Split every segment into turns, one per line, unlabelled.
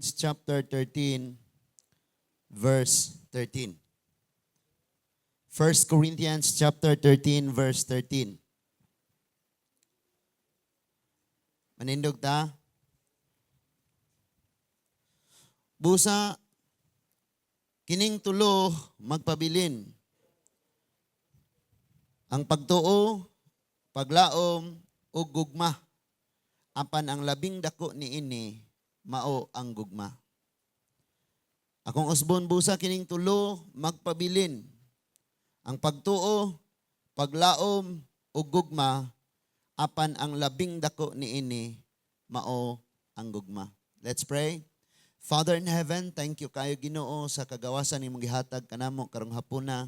Chapter 13, verse 13. 1 Corinthians chapter 13, verse 13. Manindog ta. Busa kining tulo magpabilin: ang pagtuo, paglaom, ug gugma. Apan ang labing dako niini mao ang gugma. Akong usbon, busa kining tulo magpabilin: ang pagtuo, paglaom, ug gugma, apan ang labing dako niini mao ang gugma. Let's pray. Father in heaven, thank you kayo, Ginoo, sa kagawasan nimong gihatag kanamo karong hapuna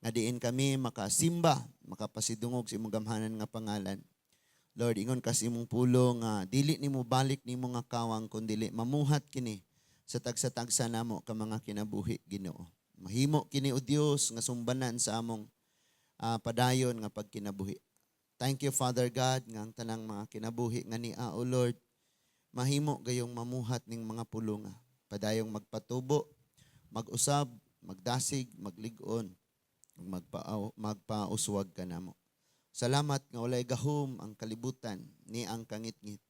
nga diin kami makasimba, makapasidungog sa imong gamhanan nga pangalan. Lord, ingon ka sa imong pulong nga dili nimo balik nimo nga kawang kun dili mamuhat kini sa tagsa-tagsa namo ka mga kinabuhi, Ginoo. Mahimo kini, o Dios, nga sumbanan sa among padayon nga pagkinabuhi. Thank you, Father God, nga ang tanang mga kinabuhi nga nia, O Lord, mahimo gayong mamuhat ning mga pulonga. Padayong magpatubo, mag-usab, magdasig, maglig-on, ug magpauswag ka namo. Salamat nga walay gahom ang kalibutan ni ang kangitngit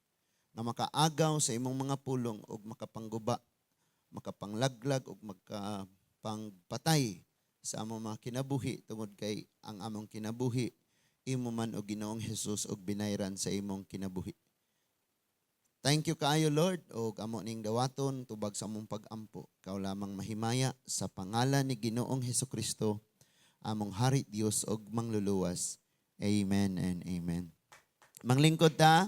nga makaagaw sa imong mga pulong ug makapangguba, makapanglaglag ug makapangpatay sa among mga kinabuhi tungod kay ang among kinabuhi imo man, o Ginoong Hesus, ug binayran sa imong kinabuhi. Thank you kaayo, Lord, ug amo ning dawaton, tubag sa among pag-ampo. Ikaw lamang mahimaya sa pangalan ni Ginoong Hesukristo, among Hari, Dios ug Mangluluwas. Amen and amen. Manglingkod ta,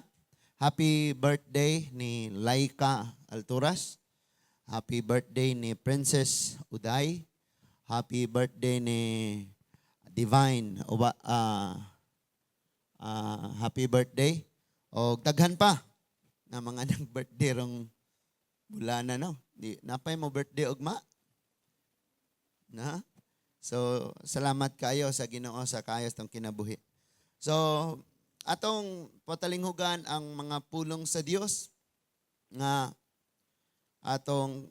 happy birthday ni Laika Alturas. Happy birthday ni Princess Uday. Happy birthday ni Divine Uba, happy birthday. O daghan pa na mga nang birthday rong bulana, no. Di napay mo birthday ugma. Na? So salamat kayo sa Ginoo sa kayos tong kinabuhi. So atong patalinghugan ang mga pulong sa Dios nga atong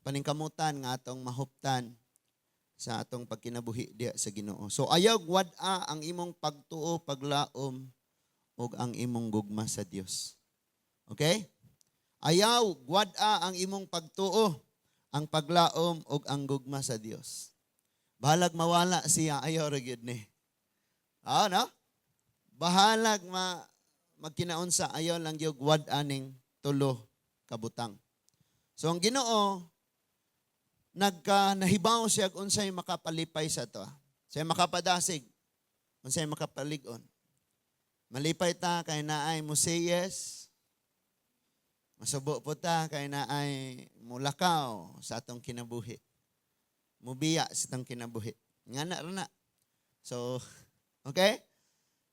paningkamutan nga atong mahuptan sa atong pagkinabuhi diya sa Ginoo. So ayaw wad-a ang imong pagtuo, paglaom ug ang imong gugma sa Dios. Okay? Ayaw wad-a ang imong pagtuo, ang paglaom ug ang gugma sa Dios. Bahalag mawala siya, ayaw ra gyud ni. Ah, no? Bahalag magkinaunsa, ayaw lang gyud wad-a ning tulo kabutang. So ang Ginoo nagka nahibaw siya kung unsay makapalipay sa ato. Siya makapadasig, unsay makapalig-on. Malipay ta kay naay mo say yes. Masubo po ta kay naay mulakaw sa atong kinabuhi. Mubiya sa atong kinabuhi. Nga na ra na. So, okay?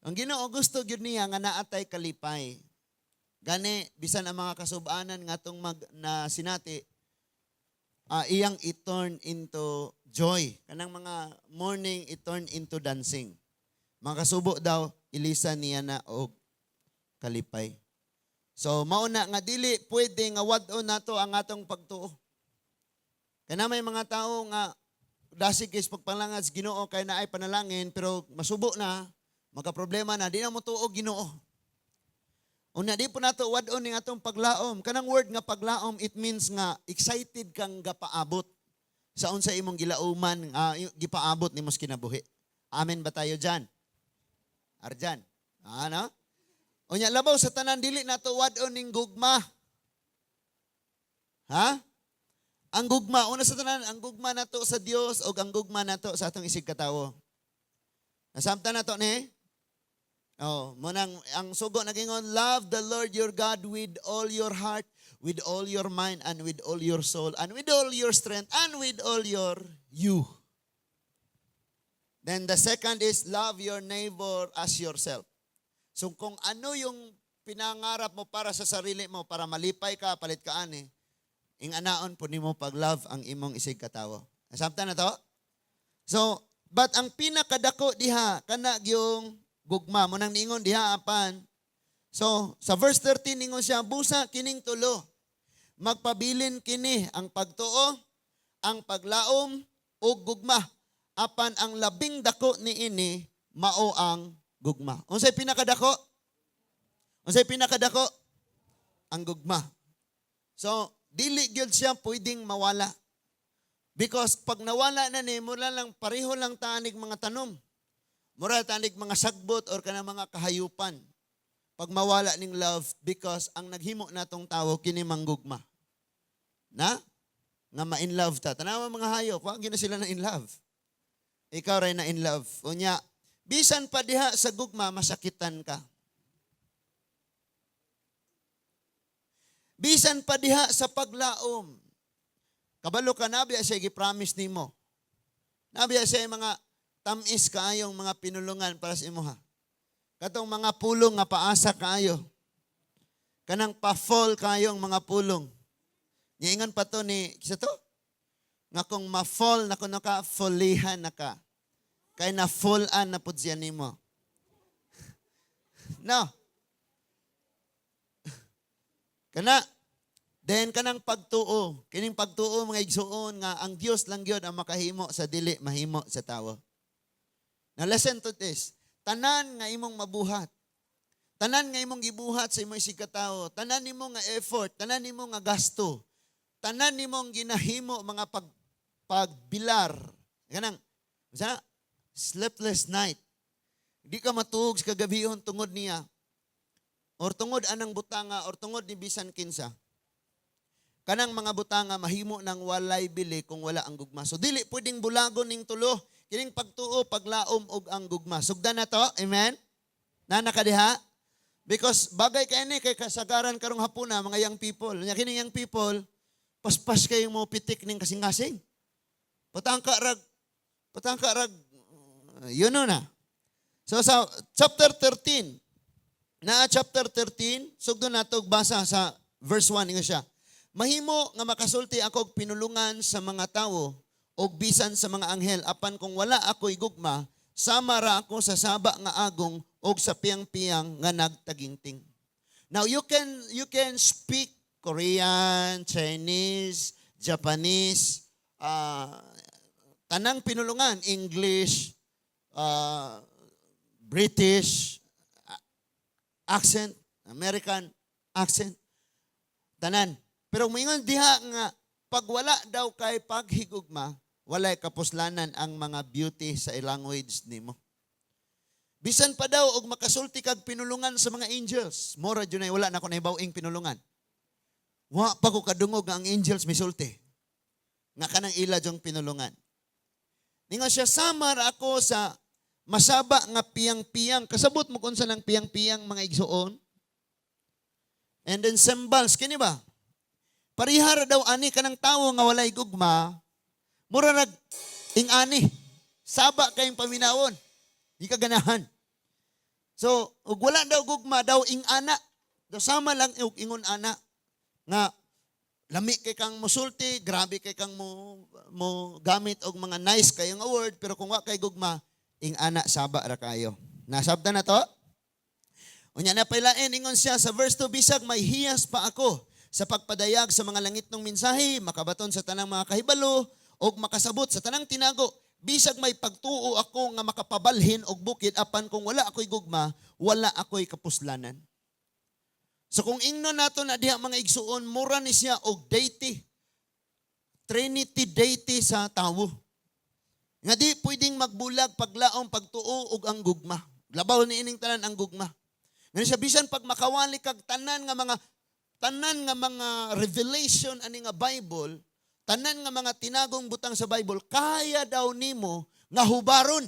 Ang Ginoo gusto gyud niya nga naatay kalipay. Gani bisan ang mga kasubanan nga atong mag na sinati, iyang i-turn into joy. Kanang mga mourning, i-turn into dancing. Mga kasubo daw, ilisan niya na og kalipay. So mauna nga dili pwede nga wad-on nato ang atong pagtuo. Kaya may mga tao nga dasig kay pagpalangad sa Ginoo kay naay panalangin, pero masubo na, magka-problema na, di na mo tuo Ginoo. Una, di po nato wad-on ning atong paglaom. Kanang word nga paglaom, it means nga excited kang gapaabot sa unsa imong gilauman, gipaabot nimo sa kinabuhi. Amen ba tayo dyan? Arjan. Ano? Unya, labaw sa tanan, dili nato wad-on ning gugma. Ha? Ang gugma, una sa tanan, ang gugma nato sa Dios o ang gugma nato sa atong isig katawo. Nasamtan nato ni? Oh, munang ang sugo nagingon, "Love the Lord your God with all your heart, with all your mind, and with all your soul, and with all your strength, and with all your you." Then the second is love your neighbor as yourself. So kung ano yung pinangarap mo para sa sarili mo, para malipay ka, palit ka ani, inganaon po nimo pag-love ang imong isig katawo. Nasabtan na to? So, but ang pinakadako diha, kana yung gugma mo nang niingon diha apan. So, sa verse 13 ningon siya, busa kining tulo Magpabilin kini ang pagtuo, ang paglaom ug gugma. Apan ang labing dako niini mao ang gugma. Unsay pinakadako? Unsay pinakadako? Ang gugma. So, dili gyud siya pwedeng mawala. Because pag nawala na ni, mura lang, pareho lang tanig mga tanom. Mura tanig mga sagbot or kanang mga kahayupan. Pag mawala ning love, because ang naghimo natong tawo kini manggugma. Na? Nga ma-in love ta. Tanawa mga hayop, wa gyud na sila na in love. Ikaw ray na in love. Unya, bisan pa diha sa gugma, masakitan ka. Bisan pa diha sa paglaom. Kabalo ka, nabiya siya gi-promise nimo. Nabiya siya mga tamis kaayong mga pinulungan para sa imuha. Katong mga pulong nga paasa kaayo. Kanang pa-fall kaayong mga pulong. Niingon pa to ni, kisa to? Nga kung ma-fall na kuno ka, fallihan na ka. Kay na fall-an na pud siya nimo. No. Kana, then kanang pagtuo, kining pagtuo, mga igsuon, nga ang Dios lang gyud ang makahimo sa dili mahimo sa tawo. Now listen to this. Tanan nga imong mabuhat, tanan nga imong gibuhat sa imong isigkatawo, tanan nimo nga effort, tanan nimo nga gasto, tanan nimong ginahimo mga pagbilar. Kanang sa sleepless night. Di ka matuog sa kagabihon tungod niya. Or tungod anang butanga or tungod ni bisan kinsa. Kanang mga butanga mahimo nang walay bili kung wala ang gugma. So dili pwedeng bulagon ning tulo. Kining pagtuo, paglaom ug ang gugma. Sugdan na to. Amen? Nana ka diha? Because bagay kay ni kay kasagaran karong hapuna mga young people. Nya kining young people, paspas kayo mo pitik ning kasing-kasing. Patangka rag yun na. So sa chapter 13, na chapter 13, sugdon nato og basa sa verse 1 ingon siya. Mahimo nga makasulti ako og pinulungan sa mga tawo og bisan sa mga anghel, apan kung wala ako'y gugma, sama ra ako sa saba nga agong og sa piyang-piyang nga nagtagingting. Now you can speak Korean, Chinese, Japanese, tanang pinulungan, English, British accent, American accent, tanan. Pero moingon diha nga pag wala daw kay paghigugma, walay kapuslanan ang mga beauty sa language nimo. Bisan pa daw og makasulti kag pinulungan sa mga angels, mora jud wala na ko nahibaw-ing pinulungan. Wa pa ko kadungog nga ang angels misulti. Nga kanang ila jong pinulungan. Ningon siya, samar ako sa masaba nga piyang-piyang. Kasabot mo kung sa ng piyang-piyang, mga igsuon? And then cymbals, kini ba? Parihara daw ani kanang tawo nga walay gugma, mura nag ing-ani. Saba kayong paminawon. Di ka ganahan. So, ug wala daw gugma daw ing-ana. Daw sama lang og ingon ana nga lami kay kang musulti, grabe kay kang mo gamit og mga nice kayong nga word, pero kung wa kay gugma, ing-ana, saba ra kayo. Nasabta na to? Unya na pailain, ingon siya sa verse 2, bisag may hiyas pa ako sa pagpadayag sa mga langitnong mensahe, makabaton sa tanang mga kahibalo, og makasabot sa tanang tinago, bisag may pagtuo ako nga makapabalhin og bukid, apan kung wala ako'y gugma, wala ako'y kapuslanan. So kung ingnon nato na diha, mga igsuon, mura ni siya og deity. Trinity deity sa tawo. Nga di pwedeng magbulag paglaom, pagtuo ug ang gugma. Labaw ni ining tanan ang gugma. Ngano siya, bisan pag makawali kag tanan nga mga revelation ani nga Bible, tanan nga mga tinagong butang sa Bible, kaya daw nimo nga hubaron.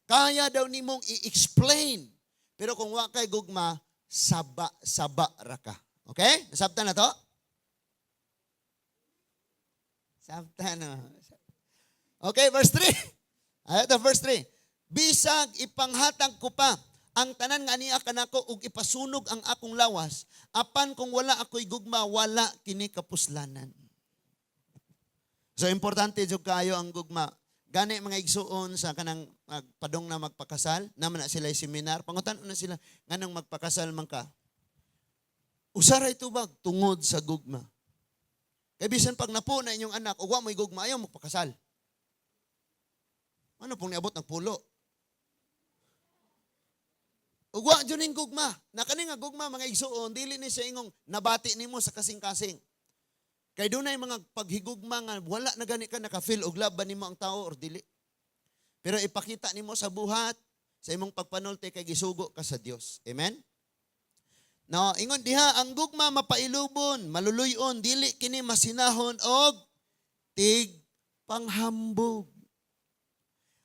Kaya daw nimong i-explain. Pero kung wa kay gugma, saba-saba ra ka. Okay? Nasabtan na to? Sabtan na. Okay, verse 3. Ay, ito, verse 3. Bisag ipanghatag ko pa ang tanan nga ania kanako ug ipasunog ang akong lawas, apan kung wala ako'y gugma, wala kini kapuslanan. So importante jud kayo ang gugma. Gani, mga igsuon, sa kanang padong na magpakasal, naman na sila seminar, pangutan na sila nganong magpakasal man ka. Usa ray tubag, tungod sa gugma. Kay bisan pag napo na inyong anak, ug wa mo'y gugma, ayaw mo pakasal. Ano pong niabot ng pulo? Ug wa jud ning gugma. Na kani nga gugma, mga igsuon, dili ni siya ingong nabati nimo sa kasing-kasing. Kay dunay mga paghigugma nga wala na gani ka naka-feel og love ba nimo ang tao or dili. Pero ipakita nimo sa buhat, sa imong pagpanulti kay gisugo ka sa Dios. Amen? No, ingon diha, ang gugma mapailubon, maluluyon, dili kini masinahon og tig panghambog.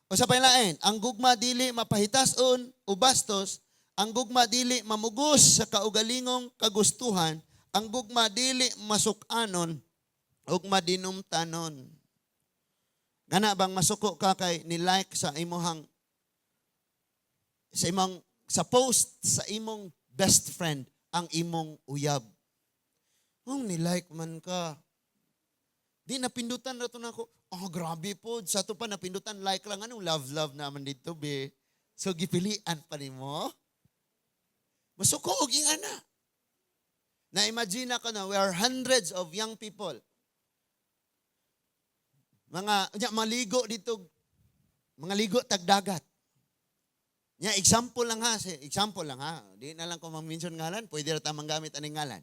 O sa lain, ang gugma dili mapahitason o bastos, ang gugma dili mamugos sa kaugalingong kagustuhan, ang gugma dili masukanon ug madinumtanon. Gana bang masuko ka kay ni-like sa imong sa post sa imong best friend ang imong uyab? "Oh, ni-like man ka. Di napindutan ra to nako. Oh, grabe po. Sa to pa napindutan, like lang. Anong love love naman dito, be?" So gipilian pa nimo. Masuko og ingana. Na-imagine ako na we are hundreds of young people. Mga nya maligo dito, mga ligo tagdagat. Nya example lang ha, example lang ha. Di na lang ko mang-mention ngalan, pwede ra ta manggamit aning ngalan.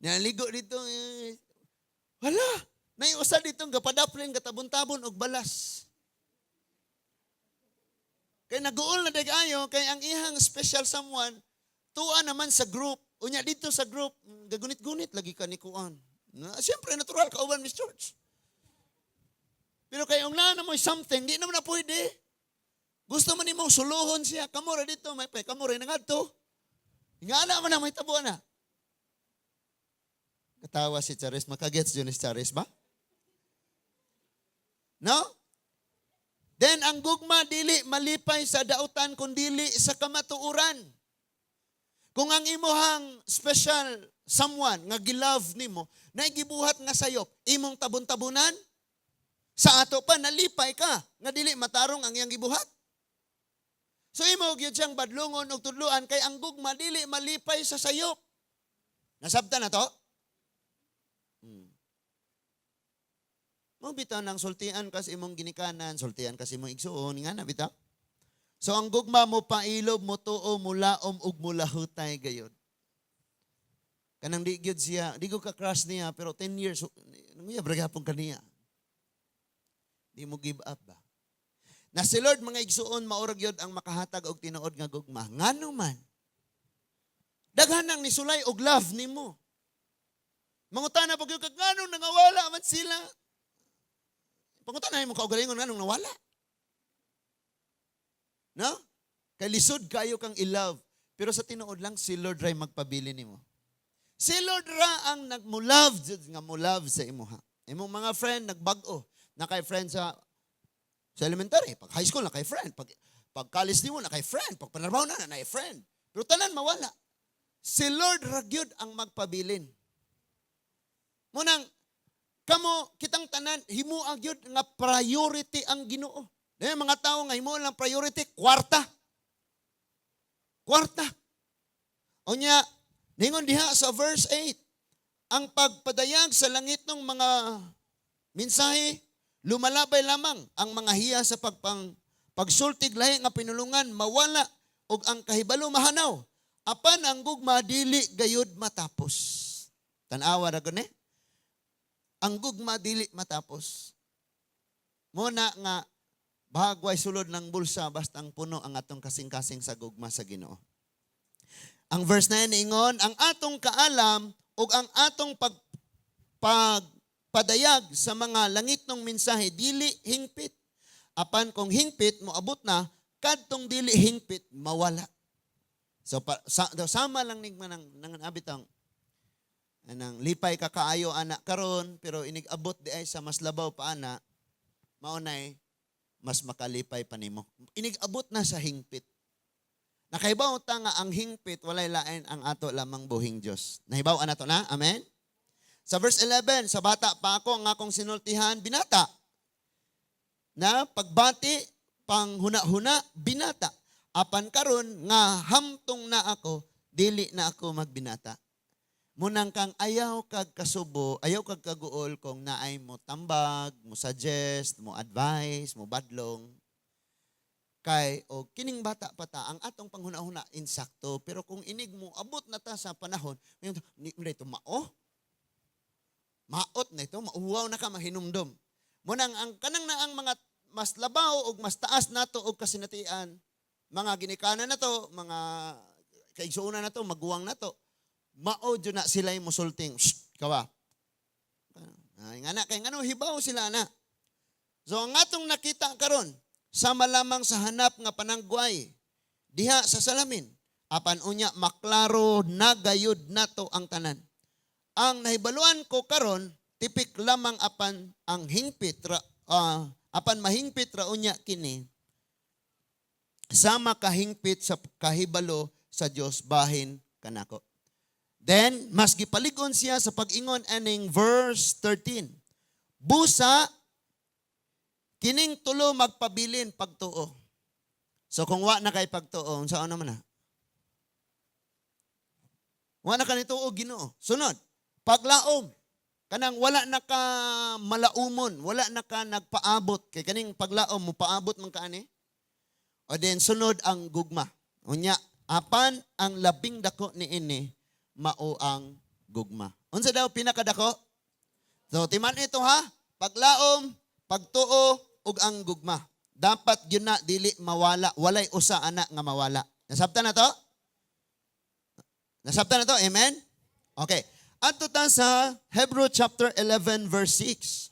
Nya ligo dito eh, wala. Nay usa dito gapadaplin, gatabon-tabon og balas. Kay naguol na ayo kay ang ihang special someone tuwa naman sa group. Unya dito sa group, gagunit-gunit lagi ka ni kuan. Na, siyempre natural kauban Miss Church. Pero kay ang naa na mo something, di naman na pwede. Gusto man nimo suluhon siya, kamo ra dito, may pa kamo ra nangadto. Nga ana man ang may tabo na. Katawa si Charis, makagets yun si Charis ba? No? Then ang gugma dili malipay sa dautan kun dili sa kamatuoran. Kung ang imuhang special someone nga gilove nimo, na gibuhat nga sayop, imong tabon-tabunan, sa ato pa nalipay ka nga dili matarong ang iyang gibuhat. So imo gyud siyang badlungon og tudluan kay ang gugma dili malipay sa sayop. Nasabtan na to? Mo bitaw nang sultian kas imong ginikanan, sultian kas imong igsuon, nga na bitaw. So ang gugma mo pailob, mo tuo, mulaom ug mulahutay gayod. Kanang di gyud siya, di ko ka crush niya pero 10 years nanguyab ra gyapon kaniya. Di mo give up ba? Na si Lord, mga igsuon, mao ra gyud ang makahatag og tinuod nga gugma. Ngano man? Daghan nang nisulay og love nimo. Mangutana pag kag nganong nangawala man sila. Pangutana mo kaugalingon nganong nawala. No? Kay lisod kayo kang i-love. Pero sa tinuod lang, si Lord ray magpabili nimo. Si Lord ra ang nagmo-love jud nga mo-love sa imuha. Imong mga friend nagbag-o. Na kay friend sa elementary, pag high school na kay friend, pag college nimo na kay friend, pag panarbaho na na friend. Pero tanan mawala. Si Lord ra gyud ang magpabilin. Munang kamo kitang tanan himoa gyud nga priority ang Ginoo. Dahil mga tao nga himo lang priority kwarta. Kwarta. Unya, ningon diha sa verse 8, ang pagpadayag sa langit ng mga mensahe, lumalabay lamang ang mga hiya sa pagsultig lahi nga pinulungan mawala ug ang kahibalo mahanaw. Apan ang gugma dili gayud matapos. Tan-awa ra gani. Ang gugma dili matapos. Muna nga bahagway sulod ng bulsa basta ang puno ang atong kasing-kasing sa gugma sa Ginoo. Ang verse 9 ingon, ang atong kaalam ug ang atong pagpadayag sa mga langitnong mensahe dili hingpit. Apan kung hingpit moabot na, kadtong dili hingpit mawala. So sama lang ning manang nang abitang anang lipay ka kaayo ana karon, pero inig abot di ay sa mas labaw pa ana, mao nay mas makalipay pa nimo. Inig abot na sa hingpit. Nakahibaw ta nga ang hingpit walay lain ang ato lamang buhing Dios. Nahibaw ana to na? Amen. Sa verse 11, sa bata pa ako, ang akong sinultihan, binata. Na pagbati, panghuna-huna, binata. Apan karon nga hamtong na ako, dili na ako magbinata. Munang kang ayaw kag kasubo, ayaw kag kaguol kung naay mo tambag, mo suggest, mo advice, mo badlong. Kay o kining bata pa ta, ang atong panghuna-huna insakto, pero kung inig mo abot na ta sa panahon, mayon ni mo ito mao. Maot na ito, mauwaw na ka mahinumdom. Munang ang kanang na ang mga mas labaw og mas taas nato og kasinatian, mga ginikanan nato, mga kaigsuonan nato, maguwang nato, mao jud na sila yung musulting. "Shh, kawa." Ay, nga na, kay ngano hibaw sila na. So ang atong nakita karon, sama lamang sa hanap nga panangguay diha sa salamin, apan unya maklaro na gayud nato ang tanan. Ang nahibaluan ko karon tipik lamang, apan ang hingpit ra, apan mahingpit ra unya kini sama kahingpit sa kahibalo sa Dios bahin kanako. Then mas gipaligon siya sa pag-ingon aning verse 13. Busa kining tulo magpabilin: pagtuo. So kung wa na kay pagtuo, unsa naman na? Wa na ka nituo Ginoo. Sunod, paglaom. Kanang wala na ka malaumon, wala na ka nagpaabot. Kay kaning paglaom mo paabot man ka ani. O then sunod ang gugma. Unya, apan ang labing dako niini mao ang gugma. Unsa daw pinakadako? So timan ito ha, paglaom, pagtuo ug ang gugma. Dapat yun na dili mawala, walay usa ana nga mawala. Nasabtan na to? Nasabtan na to? Amen? Okay. Adto ta sa Hebrew chapter 11 verse 6.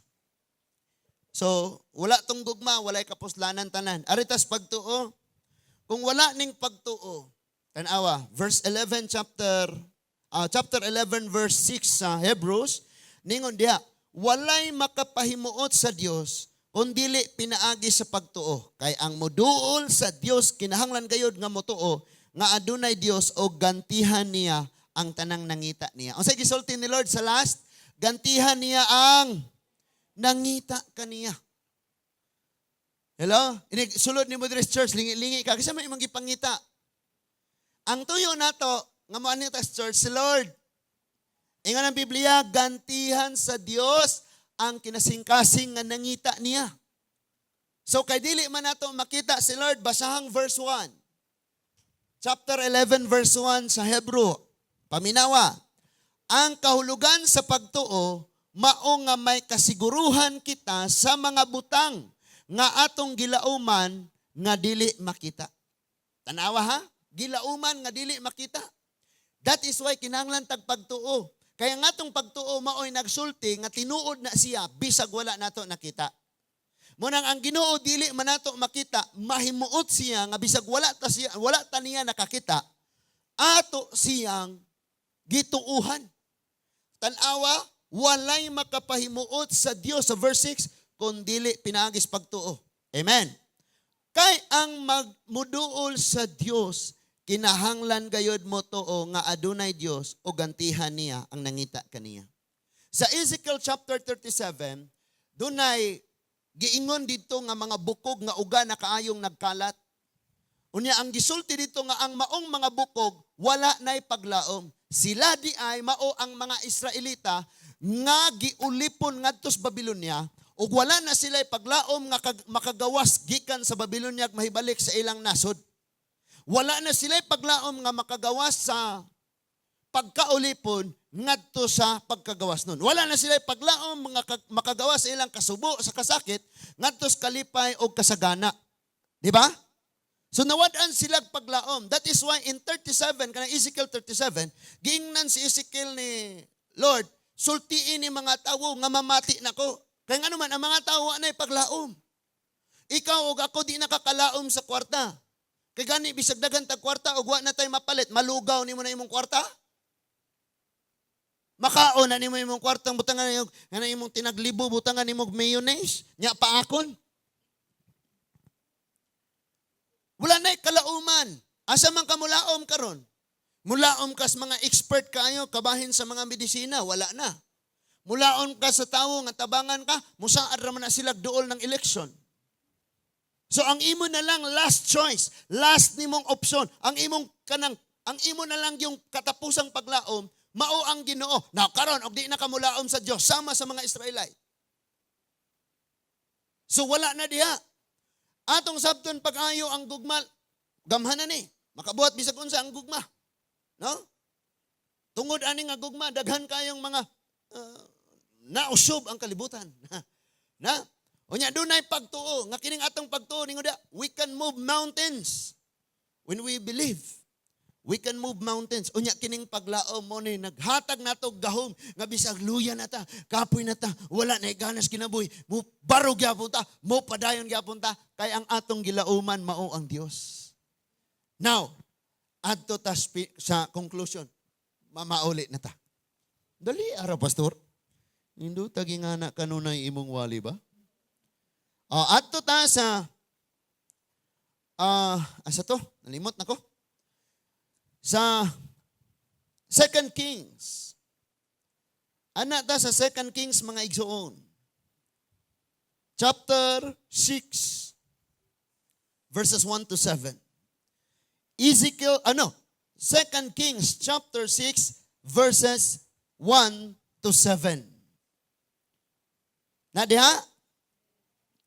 So, wala tong gugma, walay kapuslanan tanan. Aritas pagtuo. Kung wala ning pagtuo, tanawa, verse 11 chapter 11 verse 6 sa Hebrews, ningon diha, "Walay makapahimuot sa Dios kung dili pinaagi sa pagtuo. Kay ang moduol sa Dios kinahanglan gayud nga motuo nga adunay Dios o gantihan niya ang tanang nangita niya." Unsay gisulti ni Lord sa last? Gantihan niya ang nangita kaniya. Hello? Inig sulod ni mo diri sa church, lingi-lingi ka kasi may imong gipangita. Ang tuyo nato nga mo ani ta sa church, si Lord. Ingon ang Biblia, gantihan sa Dios ang kinasingkasing nga nangita niya. So kay dili man nato makita si Lord, basahang verse 1. Chapter 11 verse 1 sa Hebrew. Paminawa. Ang kahulugan sa pagtuo mao nga may kasiguruhan kita sa mga butang nga atong gilauman nga dili makita. Tanawa ha? Gilauman nga dili makita. That is why kinahanglan tag pagtuo. Kaya nga atong pagtuo maoy nagsulti nga tinuod na siya bisag wala nato nakita. Munang ang Ginoo dili man nato makita, mahimuot siya nga bisag wala ta siya, wala ta niya nakakita, ato siyang gituuhan. Tanawa, walay makapahimuot sa Dios sa verse 6 kung dili pinaagis pagtuo. Amen. Kay ang magmuduol sa Dios kinahanglan gayod mo tuo nga adunay Dios o gantihan niya ang nangita kaniya. Sa Ezekiel chapter 37, dunay giingon dito nga mga bukog nga uga na kaayong nagkalat. Unya ang gisulti dito nga ang maong mga bukog wala nay paglaom. Sila di ay mao ang mga Israelita nga giulipon ngadto sa Babylonia ug wala na sila paglaom nga makagawas gikan sa Babylonia ug mahibalik sa ilang nasod. Wala na sila paglaom nga makagawas sa pagkaulipon ngadto sa pagkagawas nun. Wala na sila paglaom mga makagawas sa ilang kasubo sa kasakit ngadto sa kalipay o kasagana. Di ba? So nawad-an sila paglaom. That is why in 37, kanang Ezekiel 37, giingnan si Ezekiel ni Lord, "Sultiin ni mga tawo nga mamati nako." Kaya nga naman, ang mga tawo anay paglaom. Ikaw ug ako di nakakalaom sa kwarta. Kay gani bisag daghan tag kwarta ug wa na tay mapalit, malugaw nimo na imong kwarta. Makaon na nimo imong kwarta, butangan nimo nga imong tinaglibo, butangan nimo og mayonnaise, nya paakon. Wala na kalauman. Asa man ka mulaom karon? Mulaom ka sa mga expert kayo, kabahin sa mga medisina, wala na. Mulaom ka sa tawo nga tabangan ka, musaad ra man na sila duol ng election. So ang imo na lang last choice, last nimong option, ang imong kanang ang imo na lang yung katapusang paglaom, Mao ang Ginoo. Now karon og di na ka mulaom sa Dios sama sa mga Israelite. So wala na diha. Atong sabton pag-ayo ang gugma, gamhanan ni. Makabuhat bisag unsa ang gugma. No? Tungod ani nga gugma, daghan kayong mga nausob ang kalibutan. Na? Unya dunay pagtuo nga kining atong pagtuo ningon da, we can move mountains when we believe. We can move mountains. Unya kining paglaom mo ni naghatag nato gahom nga bisag luya na ta, kapoy na ta, wala na ganas kinabuhi, mo barog gyapon ta, mo padayon gyapon ta kay ang atong gilauman mao ang Dios. Now, adto ta sa conclusion. Mamauli na ta. Dali ara, Pastor. Nindot ngana kanunay imong wali ba? Oh, adto ta sa asa to? Nalimot na ko. Sa Second Kings. Ana ta sa Second Kings, mga igsoon. Chapter 6 verses 1 to 7. Ezekiel, ano? Second Kings chapter 6 verses 1 to 7. Na diha?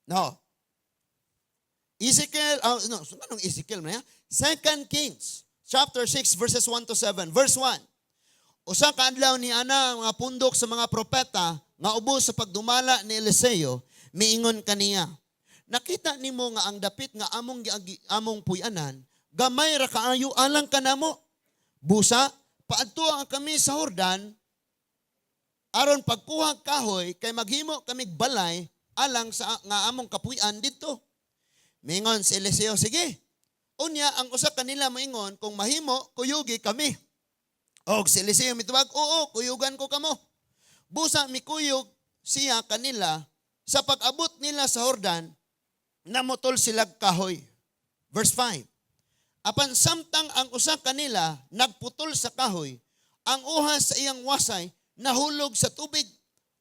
No. Ezekiel, oh, no, so anong Ezekiel man ya? Second Kings chapter 6 verses 1 to 7. Verse 1. Usa ka adlaw ni ana ang mga pundok sa mga propeta nga ubos sa pagdumala ni Eliseo, miingon kaniya, "Nakita nimo nga ang dapit nga among puy-anan, gamay ra kaayo alang kanamo. Busa, paadtua kami sa Jordan aron pagkuha kahoy kay maghimo kamig balay alang sa nga among kapuy-an didto." Mingon si Eliseo, "Sige." Unya, ang usa kanila moingon, "Kung mahimo, kuyugi kami." Og si Eliseo mitubag, "Oo, kuyugan ko kamo." Busa mikuyog siya kanila. Sa pag-abot nila sa Jordan, namutol sila kahoy. Verse 5. Apan samtang ang usa kanila nagputol sa kahoy, ang uhas sa iyang wasay nahulog sa tubig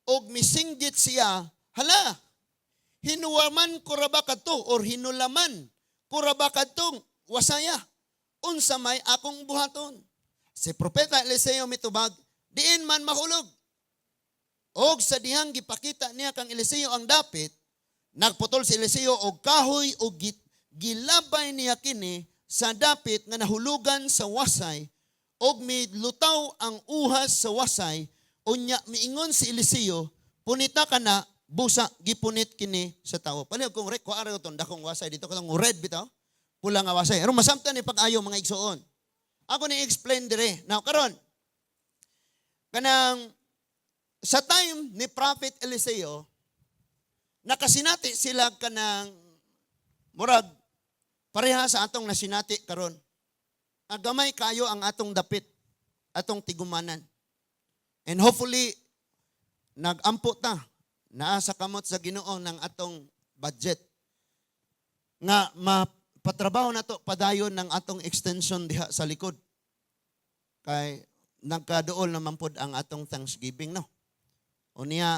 og misinggit siya, "Hala, hinuwaman ko ra ba kadto or hinulaman ko ra ba kadtong wasaya? Unsa may akong buhaton?" Si Propeta Eliseo mitubag, "Diin man mahulog." Og sa dihang gipakita niya kang Eliseo ang dapit, nagputol si Eliseo og kahoy og gilabay niya kini sa dapit nga nahulugan sa wasay og milutaw ang uhas sa wasay. Unya miingon si Eliseo, "Punita kana." Busa gipunit kini sa tawo. Palihog kung rek kuara ton dakong wasay dito katong red bitaw. Pula nga wasay. Aron masamtan ni pag-ayo, mga igsoon. Ako ni explain dire. Now karon kanang sa time ni Prophet Eliseo, nakasinati sila kanang murag pareha sa atong nasinati karon. Gamay kayo ang atong dapit, atong tigumanan. And hopefully, nagampo ta, naa sa kamot sa Ginoo ng atong budget. Nga mapatrabaho na to padayon ng atong extension diha sa likod. Kay nagkaduol naman pod ang atong Thanksgiving, no. Unya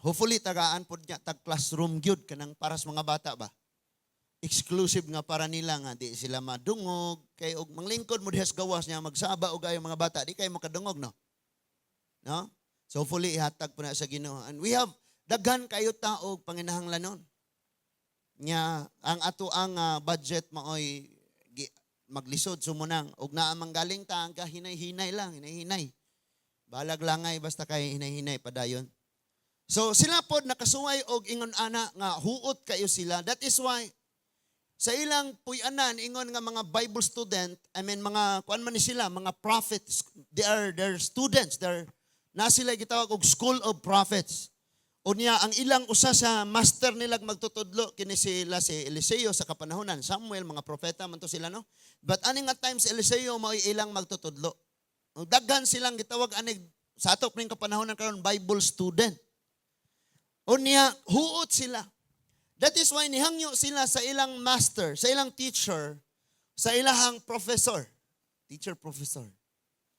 hopefully tagaan pod niya tag classroom gyud kanang para sa mga bata ba. Exclusive nga para nila nga di sila madungog kay og manglingkod mo diha sa gawas niya magsaba og ayo mga bata, di kay makadungog, no. No? So hopefully ihatag po na sa Ginoo. And we have daghan kayo ta og panginahanglanon. Nya ang ato ang budget maoy maglisod sumunang og naa man galing ta ang kahinay-hinay lang, hinay-hinay. Balag langay basta kay hinay-hinay padayon. So sila pod nakasuway og ingon ana nga huot kayo sila. That is why sa ilang puy-anan ingon nga mga Bible student, I mean, mga kuan man ni sila, mga prophets, they are their students, they're na sila gitawag og school of prophets. Unya ang ilang usa sa master nila magtutudlo kini sila si Eliseo sa kapanahonan, Samuel, mga propeta man to sila, no. But ani nga time si Eliseo mao'y ilang magtutudlo. Ug daghan silang gitawag ani sa ato ning kapanahonan karon Bible student. Unya huot sila. That is why nihangyo sila sa ilang master, sa ilang teacher, sa ilahang professor, teacher professor.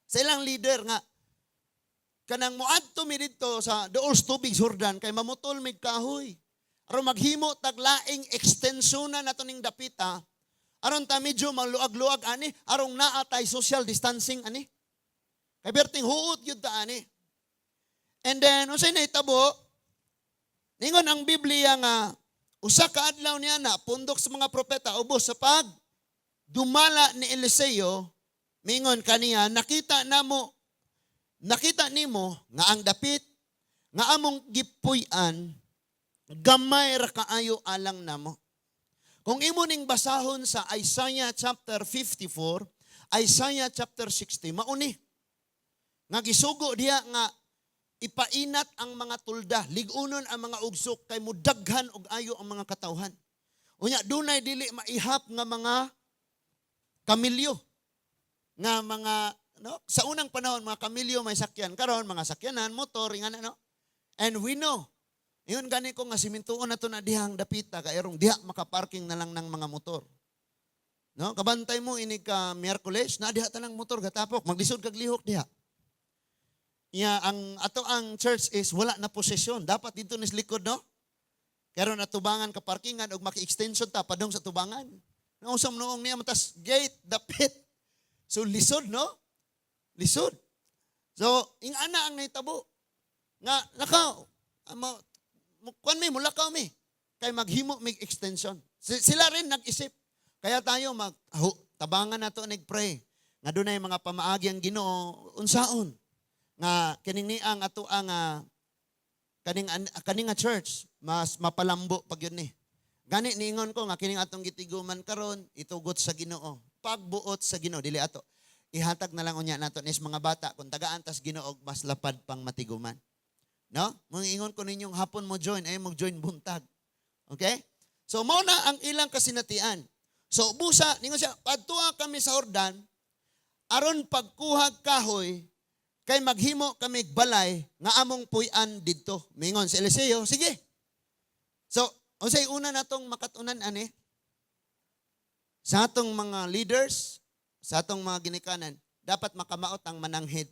Sa ilang leader nga kanang moadto mi didto sa dool sa tubig Jordan kay mamutol mig kahoy. Aron maghimo tag laing extension na nato ning dapita aron ta medyo maluag-luag ani, aron naa tay social distancing ani. Kay perting huot gyud ta ani. And then unsay nahitabo? Ningon ang Biblia nga usa ka adlaw niya na pundok sa mga propeta ubos sa pag dumala ni Eliseo, mingon kaniya, "Nakita namo, nakita nimo nga ang dapit nga among gipuy-an gamay ra kaayo alang namo." Kung imo ning basahon sa Isaiah chapter 54, Isaiah chapter 60, mauni nga gisugo diha nga ipainat ang mga tulda, lig-unon ang mga ugsok kay mudaghan og ayo ang mga katawhan. Unya dunay dili maihap nga mga kamilyo nga mga, no, sa unang panahon mga kamilyo may sakyan, karon mga sakyanan, motor, ingana, no? And we know, yun gani ko nga simintuon na to na dihang dapita kay erong diha makaparking na lang ng mga motor, no? Kabantay mo inig ka Miyerkules na diha tanang motor gatapok, maglisod kag lihok diha. Iya ang ato ang church is wala na posesyon, dapat dito nis likod, no? Karon atubangan ka parkingan og maki-extension ta padung sa tubangan. Nausam noong niya matas gate dapit. So lisod, no? Lisod. So ing-ana ang nahitabo. Nga lakaw amo kuan mi, mulakaw mi kay maghimo mig extension. Sila rin nag-isip. Kaya tayo mag tabangan nato nag-pray nga dunay mga pamaagi ang Ginoo unsaon nga kining niang ato ang kaning nga church mas mapalambo pag yun ni. Gani niingon ko nga kining atong gitiguman karon itugot sa Ginoo. Pagbuot sa Ginoo, dili ato. Ihatag na lang unya nato nis mga bata kung tagaan tas Ginoo og mas lapad pang matiguman. No? Ingon ko ninyong hapon mo join ay mag-join buntag. Okay? So mao na ang ilang kasinatian. So busa ningon siya, "Padtua kami sa Jordan aron pagkuhag kahoy kay maghimo kami balay nga among puy-an didto." Mingon si Eliseo, "Sige." So, unsay una natong makatunan ani? Sa atong mga leaders, sa atong mga ginikanan, dapat makamaot ang mananghid.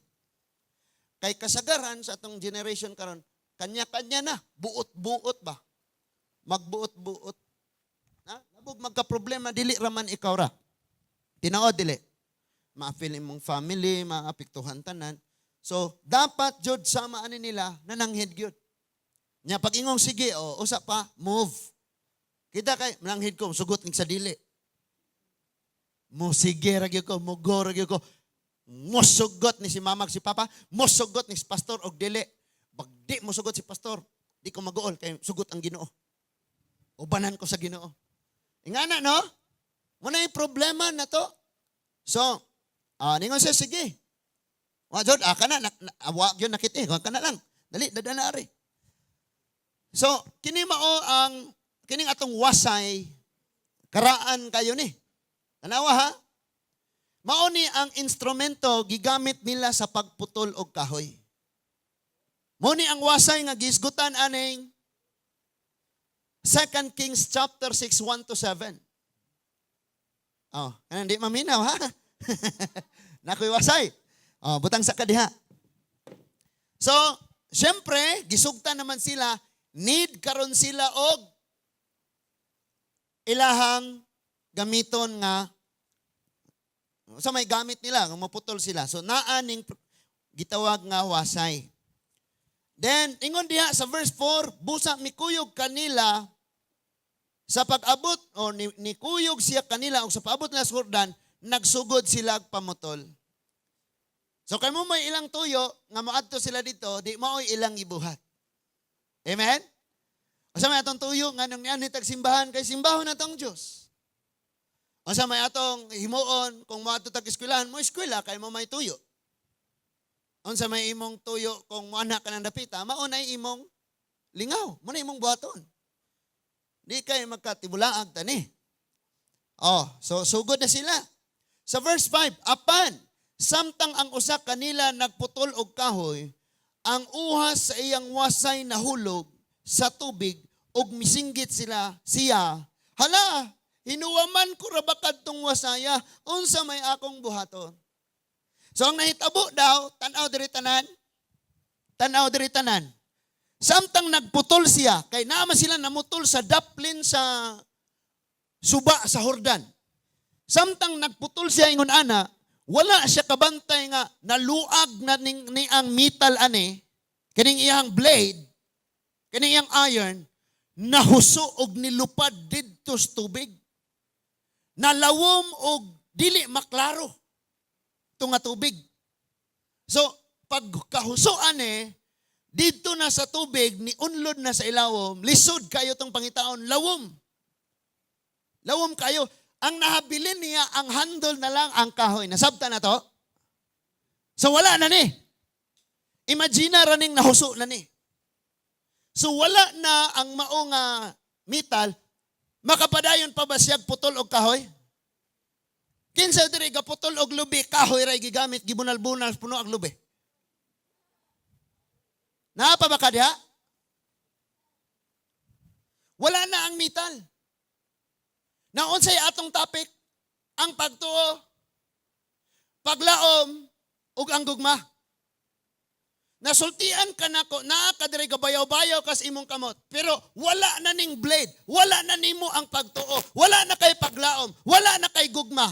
Kay kasagaran sa atong generation karon, kanya-kanya na, buot-buot ba? Magbuot-buot. Na, nabog magka-problema dili raman ikaw ra. Tinuod dili. Ma-feel imong family, maapektuhan tanan. So, dapat jud sama ani nila nananghid gyud. Nya pag ingong sige o usa pa, move. Kita kay mananghid ko, sugot ning sa dili. Mo sige ra gyud ko, mo go ra gyud ko. Mosugot ni si mama, si papa, mosugot ni si pastor og dili. Pag di mo sugot si pastor, di ko maguol kay sugot ang Ginoo. Ubanan ko sa Ginoo. Ingana, no? Muna yung problema na to. So, ningon siya, "Sige." Wa jud, kana na, wa gyud nakit eh, ka na lang. Dali, dada na ari. So, kini mao ang kining atong wasay, karaan kayo ni. Tanawa ha? Mao ni ang instrumento gigamit nila sa pagputol og kahoy. Mao ni ang wasay nga gisgutan aning 2 Kings chapter 6 1 to 7. Oh, kanang di maminaw ha. Nakoy wasay. Oh, butang sa kadiha. So, syempre, gisugtan naman sila, need karon sila og ilahang gamiton nga sa may gamit nila kung maputol sila. So naa ning gitawag nga wasay. Then ingon diha sa verse 4, busa mikuyog kanila sa pag-abot o nikuyog siya kanila og sa paabot nila sa Jordan, nagsugod sila og pamutol. So kay mo may ilang tuyo nga moadto sila dito, di mao'y ilang gibuhat. Amen? Unsa may atong tuyo nga nung nianhi tag simbahan kay simbahon na tong Dios. Unsa may atong himuon kung moadto tag eskwelahan, mo eskwela kay mo may tuyo. Unsa may imong tuyo kung moanak ka ng dapita, mao na imong lingaw, mo na imong buhaton. Di kay magkatibulaag tani. Oh, so sugod na sila. Sa verse 5, apan samtang ang usa kanila nagputol og kahoy, ang uhas sa iyang wasay nahulog sa tubig ug misinggit sila siya, "Hala, hinuwaman ko ra ba kadtong wasaya? Unsa may akong buhaton?" So ang nahitabo daw, tan-aw diri tanan, tan-aw diri tanan. Samtang nagputol siya, kay naman sila namutol sa daplin sa suba sa Jordan. Samtang nagputol siya ingon ana, Wala siya kabantay nga naluag na ning, ni ang metal ani, kining iyang blade, kining iyang iron, nahuso og nilupad didto sa tubig. Nalawom og dili maklaro ito nga tubig. So, pagkahuso ani, didto na sa tubig, ni unlod na sa ilawom, lisod kayo tong pangitaon, lawom. Lawom kayo. Ang nahabilin niya, ang handle na lang ang kahoy. Nasabta na to? So wala na ni. Imagine ra ning nahuso na ni. So wala na ang mao nga metal, makapadayon pa ba siya putol og kahoy? Kinsa diri gaputol og lubi, kahoy ray gigamit, gibunal-bunal puno ang lubi? Naa pa ba ka diha? Wala na ang metal. Na unsay atong topic? Ang pagtuo, paglaom, ug ang gugma. Nasultian ka nako, naa ka diri gabayaw-bayaw kas imong kamot. Pero wala na ning blade, wala na nimo ang pagtuo, wala na kay paglaom, wala na kay gugma.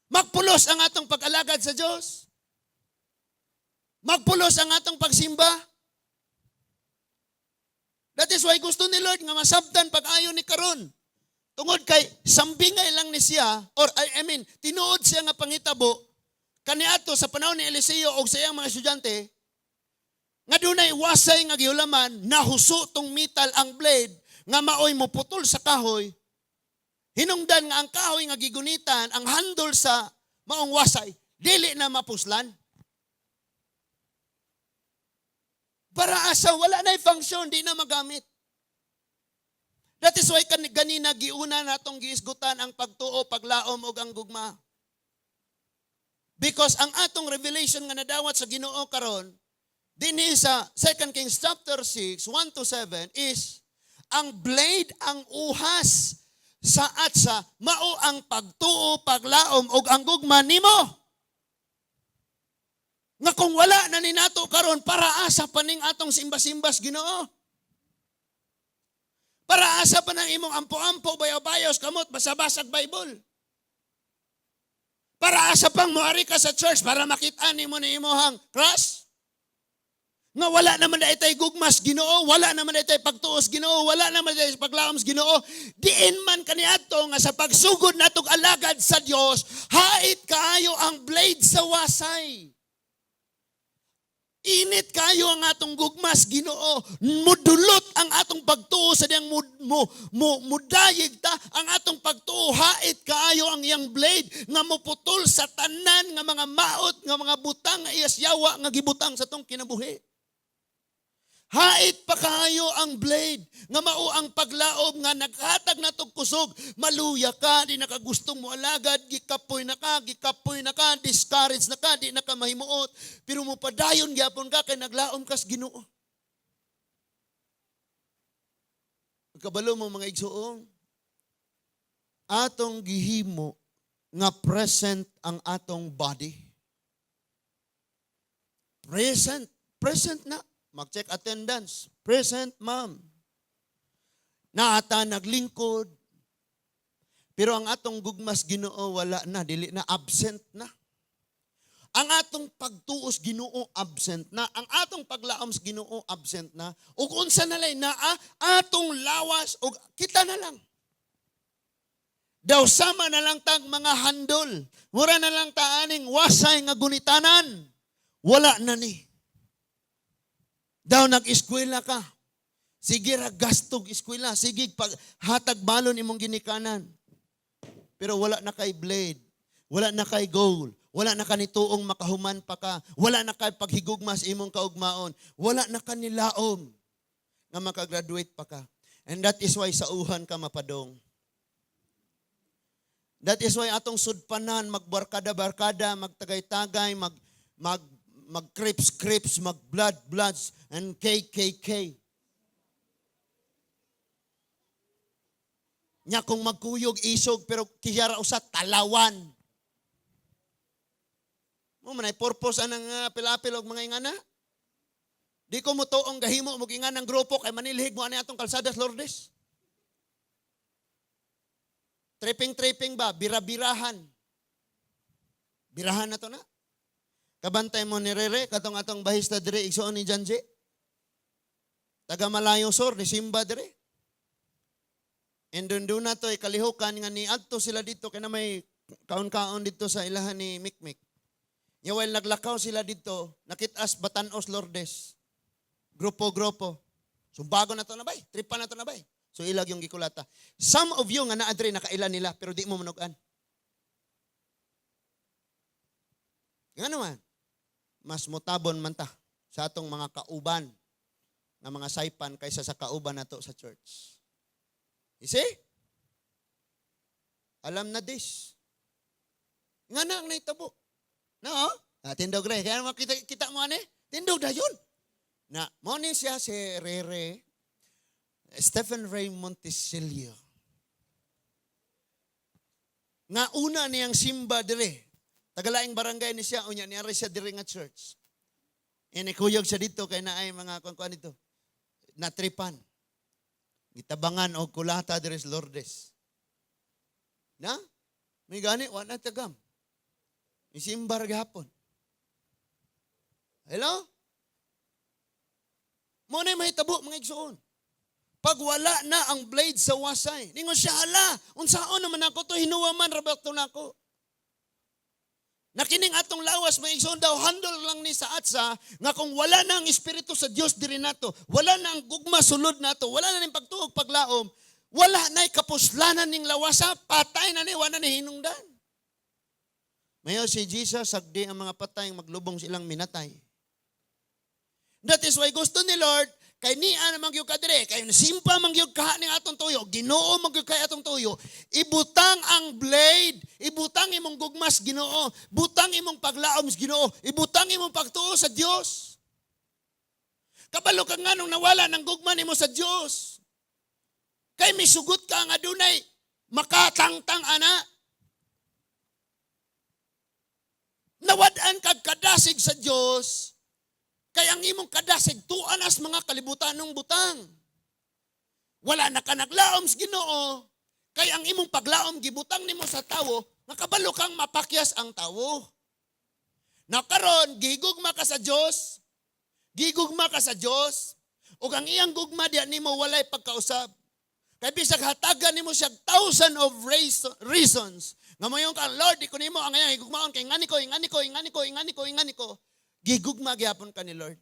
Magpulos ang atong pag-alagad sa Dios. Magpulos ang atong pagsimba. That is why gusto ni Lord nga masabtan pag-ayo ni karon. Tungod kay sambingay lang ni siya, or I mean, tinuod siya nga pangitabo kaniadto sa panahon ni Eliseo og sa iyang mga estudyante nga dunay wasay nga gihulaman, nahuso tong metal, ang blade nga maoy moputol sa kahoy. Hinungdan nga ang kahoy nga gigunitan, ang handle sa maong wasay, dili na mapuslan. Para asa wala na function, di na magamit. That is why ganina giuna natong giisgutan ang pagtuo, paglaom ug ang gugma. Because ang atong revelation nga nadawat sa Ginoo karon dinhi sa 2 Kings chapter 6, 1 to 7 is ang blade, ang uhas sa atsa, mao ang pagtuo, paglaom ug ang gugma nimo. Nga kung wala na ni nato karon, para asa pa ning atong simba-simbas Ginoo? Para asa pa ng imong ampo-ampo, bayaw-bayos, kamot, basa-basag Bible? Para asa pang moari ka sa church para makita nimo ni imohang crush? Nga wala naman na itay gugmas Ginoo, wala naman na itay pagtuos Ginoo, wala naman na itay paglaom Ginoo. Diin man kaniadto nga sa pagsugod natog alagad sa Dios, hait kaayo ang blade sa wasay. Init kayo ang atong gugmas Ginoo. Mudulot ang atong pagtuo sa diyang mudayig ta ang atong pagtuo, hait kaayo ang iyang blade nga muputol sa tanan nga mga maot nga mga butang nga iyas yawa nga gibutang sa tong kinabuhi. Hait pa kaayo ang blade nga mao ang paglaom nga naghatag natog kusog. Maluya ka, di nakagustong mo alagad, gikapoy na ka, gikapoy na ka, discouraged na ka, di na ka mahimuot. Pero mo padayon gyapon ka kay naglaom kas Ginoo. Kabalo mo, mga igsoong, atong gihimo nga present ang atong body. Present, present na. Mag-check attendance. Present, ma'am. Naata naglingkod. Pero ang atong gugmas Ginoo wala na, dili na, absent na. Ang atong pagtuos Ginoo, absent na. Ang atong paglaom sa Ginoo, absent na. Ug unsa na lay naa atong lawas ug kita na lang. Daw sama na lang tag mga handol. Mura na lang ta aning wasay nga gunitanan. Wala na ni. Daw nag-eskwela ka. Sige ra gastog eskwela. Sige pag hatag balon imong ginikanan. Pero wala na kay blade. Wala na kay goal. Wala na kanituong makahuman pa ka. Wala na kay paghigugma sa imong kaugmaon. Wala na kanilaom nga makagraduate pa ka. And that is why sauhan ka mapadong. That is why atong sudpanan, magbarkada-barkada, magtagay-tagay, mag crips-crips, mag blood-bloods, and KKK. Nya kung magkuyog isog pero kiyara usa talawan. Mo man ay purpose anang apil-apil og mga ingana. Di ko mo tuong gahimo mo inganang grupo kay manilhig mo ani atong kalsada sa Lourdes. Tripping-tripping ba, bira-birahan. Birahan na to na. Kabantay mo ni Rere, katong atong bahista dire, igsuon ni Janji. Taga Malayo Sur, ni Simba dire. And doon doon na to, kalihukan nga ni adto sila dito, kaya na may kaon-kaon dito sa ilahan ni Mikmik. Nya while naglakaw sila dito, nakit-as Batanos Lourdes. Grupo-grupo. So bago na to na bay, tripa na to na bay. So ilag yung gikulata. Some of you nga naa diri nakaila nila pero di mo manugan. Nga naman, mas mutabon man ta sa atong mga kauban nga mga saypan kaysa sa kauban nato sa church. You see? Alam na this. Nga na ang nahitabo. No? Ah, tindog re. Kaya makita kita mo ani? Tindog na yun. Na, mo ni siya si Rere Stephen Ray Montecillo. Nga una niyang simba dire. Tagalaing barangay ni siya, unya niya siya dire nga church. Inikuyog siya dito kay naay mga kuan dito. Natripan. Gitabangan og kulata dire sa Lourdes. Na? May gani wa na tagam. Isimbar gihapon. Hello? Mo na mahitabo, mga igsuon. Pag wala na ang blade sa wasay, ningon siya, "Hala, unsaon naman ako to, hinuwa man Roberto nako." Nakining atong lawas, mga igsuon, daw handle lang ni sa atsa, nga kung wala na ang Espiritu sa Dios diri nato, wala na ang gugma sulod nato, wala na ning pagtuog, paglaom, wala na kapuslanan ning lawasa, patay na ni, wala na ni hinungdan. Mayo si Jesus, sagdi ang mga patay, maglubong silang minatay. That is why gusto ni Lord, kay niya naman gyud ka dire, kay simpa man gyud ka ning atong tuyo, Ginoo man gyud kay atong tuyo, ibutang ang blade, ibutang imong gugmas Ginoo, butang imong paglaom sa Ginoo, ibutang imong pagtuo sa Dios. Kabalo ka nganong nawala ng gugma nimo sa Dios. Kay misugot ka nga dunay makatangtang ana. Nawad-an kag kadasig sa Dios. Kay ang imong kadasig tuan as mga kalibutanong butang. Wala na ka naglaom sa Ginoo. Kay ang imong paglaom gibutang nimo sa tawo, makabalo kang mapakyas ang tawo. Na karon gigugma ka sa Dios, gigugma ka sa Dios, ug ang iyang gugma diya nimo walay pagkausab. Kay bisag hatagan nimo siya thousand of reasons nga moingon ka, "Lord, di ko nimo ang iyang higugmaon kay ngani ko, ngani ko, ngani ko, ngani ko, ngani ko." Gigugma gyapon ka ni Lord.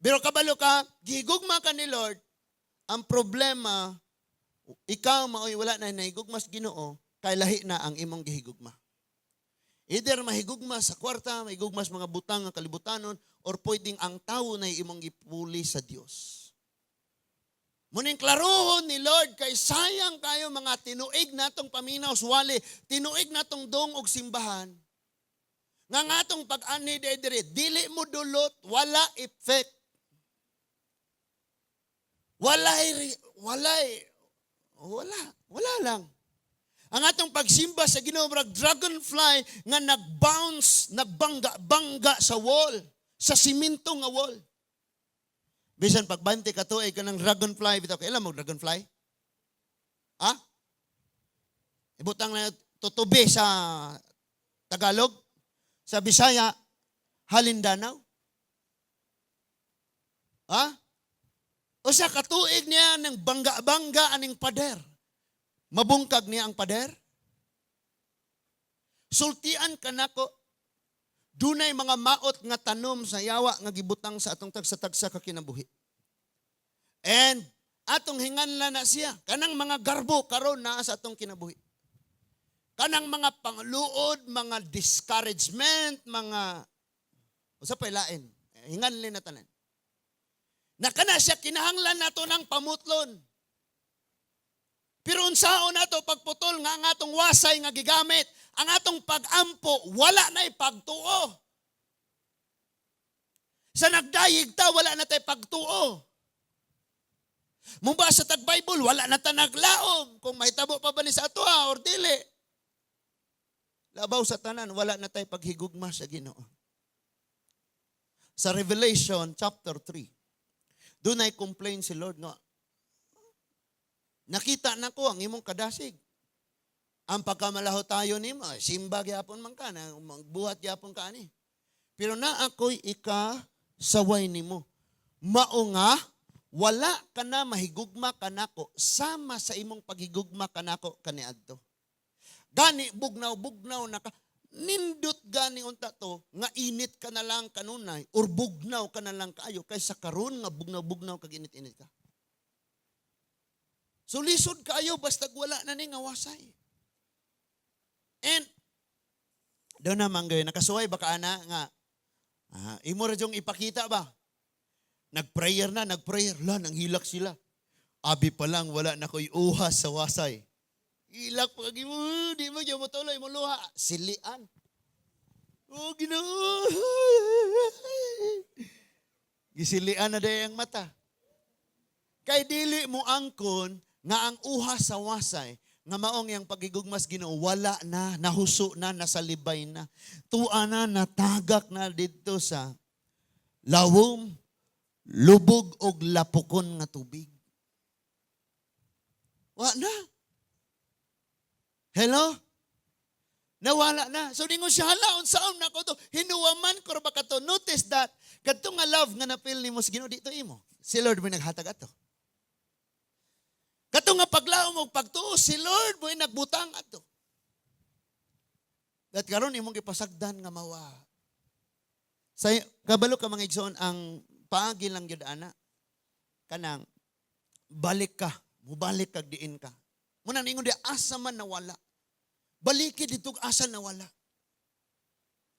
Pero kabalo ka, gigugma ka ni Lord. Ang problema, ikaw maoy wala na nahigugma sa Ginoo, kay lahi na ang imong gihigugma. Either mahigugma sa kwarta, mahigugma sa mga butang nga kalibutanon, or pwedeng ang tawo na imong gipuli sa Dios. Muning klarohon ni Lord kay sayang kayo mga tinuig natong paminaw suwali, tinuig natong dong og simbahan. Nga ngatong pag-ani dire, dili mo dulot, wala effect. Walay, walay, wala, wala lang. Ang atong pagsimba sa Ginoo murag dragonfly nga nag-bounce, nagbangga-bangga sa wall, sa simento nga wall. Bisan pagbante ka tuig ka ng dragonfly, bitaw kailan mo dragonfly? Ha? Ibutang na tutubi sa Tagalog, sa Bisaya, Halindanaw. Ha? Usa ka tuig niya ng bangga-bangga aning pader. Mabungkag niya ang pader. Sultian ka nako. Dunay mga maot nga tanom sa yawa nga gibutang sa atong tagsa-tagsa ka kinabuhi. And atong hinganlan na siya. Kanang mga garbo karon naa sa atong kinabuhi. Kanang mga pangluod, mga discouragement, mga usa pa lain. Hinganlan na tanan. Na kana siya kinahanglan nato ng pamutlon. Pero unsaon nato pagputol nga ang atong wasay nga gigamit, ang atong pag-ampo, wala na pagtuo. Sa nagdayig ta, wala na tay pagtuo. Mubasa tag Bible, wala na ta naglaom. Kung mahitabo pa ba ni sa ato ha, or dili. Labaw sa tanan, wala na tay paghigugma sa Ginoo. Sa Revelation chapter 3, doon ay complain si Lord nga, "Nakita na ko ang imong kadasig." Ang pagkamalaho tayo nimo, simba gyapon man ka, na magbuhat gyapon ka ani. Pero na ako'y ika saway nimo. Mao nga wala ka na mahigugma kanako sama sa imong paghigugma kanako kaniadto. Gani bugnaw-bugnaw na ka. Nindot gani unta to nga init ka na lang kanunay or bugnaw ka na lang kaayo kaysa karon nga bugnaw-bugnaw kag init-init ka. So lisod kaayo basta wala na ni nga wasay. And doon naman gayon, nakasuway ba ka ana nga imo ra jung ipakita ba? Nag-prayer na, nag-prayer. La, nanghilak sila. Abi pa lang, wala na ko'y uhas sa wasay. Ilak pa kag imo, di mo gyud mo tuloy mo luha. Silian. Oh, Ginoo. Gisilian na day ang mata. Kay dili mo angkon nga ang uhas sa wasay nga maong yang pagigugmas Ginoo, wala na, nahuso na, nasalibay na. Tua na, natagak na didto sa lawom, lubog og lapukon nga tubig. Wa na. Hello? Nawala na. So ningon siya, "Hala, unsaon nako to? Hinuwaman ko ra ba kato?" Notice that kadto nga love nga na-feel nimo sa Ginoo, dito imo. Si Lord mo naghatag ato. Kato nga paglaom og pagtuo, si Lord mo nagbutang ato. That karon imong gipasagdan nga mawa. Sa kabalo ka, mga igsoon, ang paagi lang gyud ana kanang balik ka, mubalik kag diin ka. Muna ningon di asa man nawala. Baliki dito asa nawala.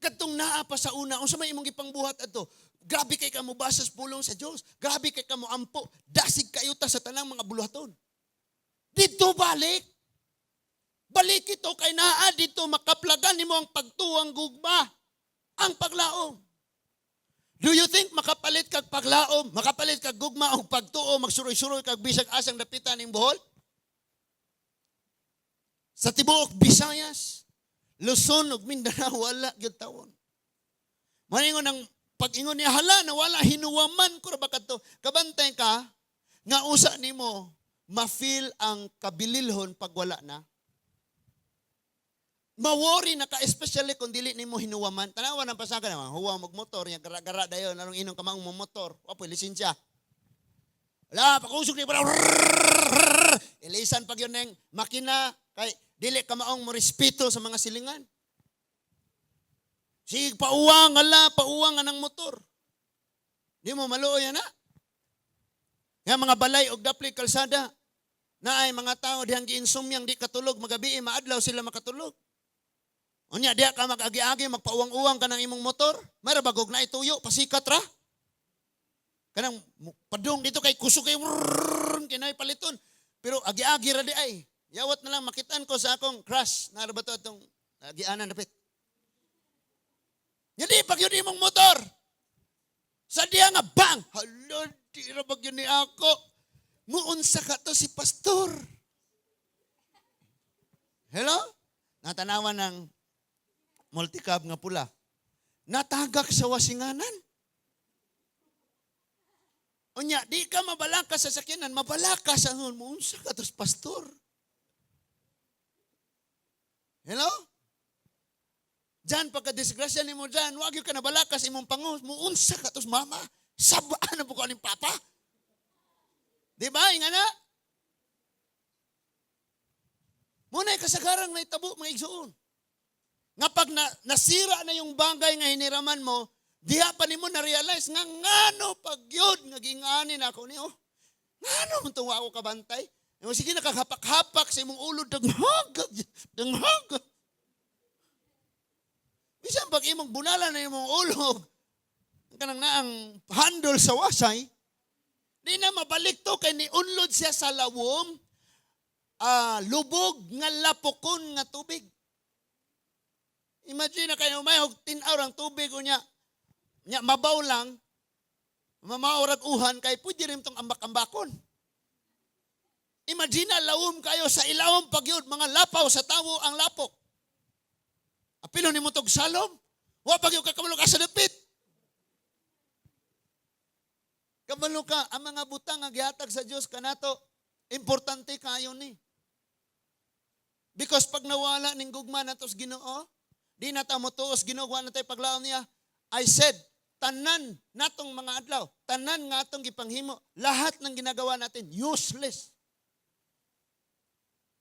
Katong naa pa sa una, unsa may imong gipangbuhat adto? Grabe kay ka mo basas pulong sa Dios. Grabe kay ka mo ampo. Dasig kayo ta sa tanang mga buluhaton. Dito balik. Balik ito kay naa dito makaplagan nimo ang pagtuwang gugma, ang paglaom. Do you think makapalit kag paglaom, makapalit kag gugma og pagtuo, magsuroy-suroy kag bisag asang dapitan ning Bohol? Sa tibuok Visayas, Luzon ug Mindanao, wala gyud tawon. Maningon ang pag-ingon niya, "Hala, nawala, hinuwaman ko ra ba kadto?" Kabantay ka nga usa nimo ma-feel ang kabililhon pag wala na. Ma-worry na ka, especially kung dili nimo hinuwaman. Tanawa ng pasaka naman, huwa mag motor, yung gara-gara dayon, narong inong kamang mo motor, wa po'y lisensya. Wala, pakusog ni para ilisan pag yun ng makina, kay dili ka maong mo respeto sa mga silingan. Sige, pauwang, ala, pauwang nga ng motor. Di mo maluoy na. Nga mga balay og dapli kalsada, na ay mga tao dihang giinsumyang di katulog, magabi maadlaw sila makatulog. Unya diha ka mag-agi-agi, magpauwang-uwang ka ng imong motor, mayra bagog na ituyo, pasikat ra. Kanang padung dito kay kusog kay kinay paliton. Pero agi-agi ra di ay. Yawat na lang makitaan ko sa akong crush. Nara ba to atong agianan dapit? Hindi pag yun imong motor. Sa diya nga bang, hala, di ra ba yun ni ako? Muunsa ka to si pastor. Hello? Natanawan ng multicab nga pula. Natagak sa wasinganan. Unya, di ka mabalaka sa sakyanan, mabalaka sa nun. Muunsa ka to pastor. Hello? Diyan, pagka-disgrasya nimo dyan, wag yun ka nabalaka sa imong pangos. Muunsa ka to mama. Sabaan na po ko aning papa. Di ba? Inga na. Muna kasagarang may tabo, mga igsuon. Nga pag nasira na yung bagay nga hiniraman mo, diha pa nimo na-realize nga ngano pag yun, nga gingani na ako niyo. Ngano man tuwa ako kabantay? Yung sige nakakapak-hapak sa imong ulo, danghag, danghag. Bisan pag imong bunalan na imong ulo, kanang naang handle sa wasay, di na mabalik to kay niunlod siya sa lawom, lubog nga lapokon nga tubig. Imagine na kayo, may og tin-aw ang tubig unya. Nya mabaw lang, mamaorag uhan kay pwede rin tong ambak-ambakon. Imagine na lawom kayo sa ilawom pag yun, mga lapaw sa tawo ang lapok. Apilo ni mo tog salom. Wa pag yun kakabalo ka sa dapit. Kabalo ka, ang mga butang nga gihatag sa Dios kanato, importante kayo ni. Because pag nawala ning gugma nato sa Ginoo, di na ta motuo sa Ginoo, wa na tay paglaom niya. I said, tanan natong mga adlaw, tanan nga atong gipanghimo, lahat ng ginagawa natin, useless.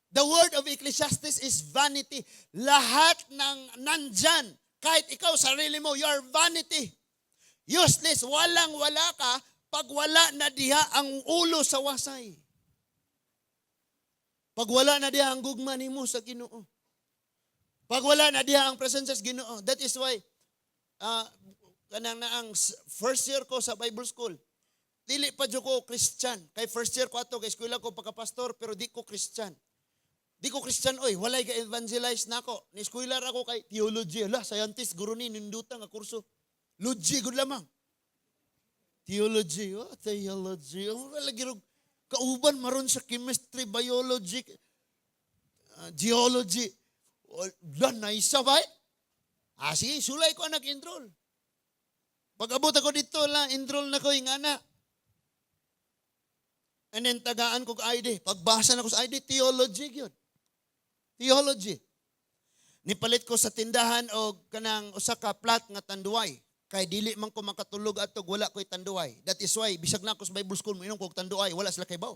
The word of Ecclesiastes is vanity. Lahat ng nandyan, kahit ikaw sarili mo, you are vanity. Useless, walang wala ka pag wala na diha ang ulo sa wasay. Pag wala na diha ang gugma nimo sa Ginoo. Pag wala na diha ang presence sa Ginoo. That is why kanang na ang first year ko sa Bible school, dili pa jud ko Christian. Kay first year ko ato kay eskwela ko pagka-pastor, pero di ko Christian. Di ko Christian oy, walay ka evangelize nako. Ni eskwela ra ko kay theology. Ala, scientist guro ni ninduta nga kurso. Logy gud lamang. Theology, oh, theology. Oh, lagi rog kauban maron sa chemistry, biology, geology. Wala na isa ba? Ah, sige, sulay ko nag-enroll. Pag abot ako dito, la, enroll na ko yung ana. And then tagaan ko ID. Pagbasa na ko sa ID, theology yun. Theology. Nipalit ko sa tindahan og kanang usa ka flat nga Tanduay. Kay dili man ko makatulog atog wala ko'y Tanduay. That is why bisag na ako sa Bible school, moinom ko og Tanduay, wala sila kay baw.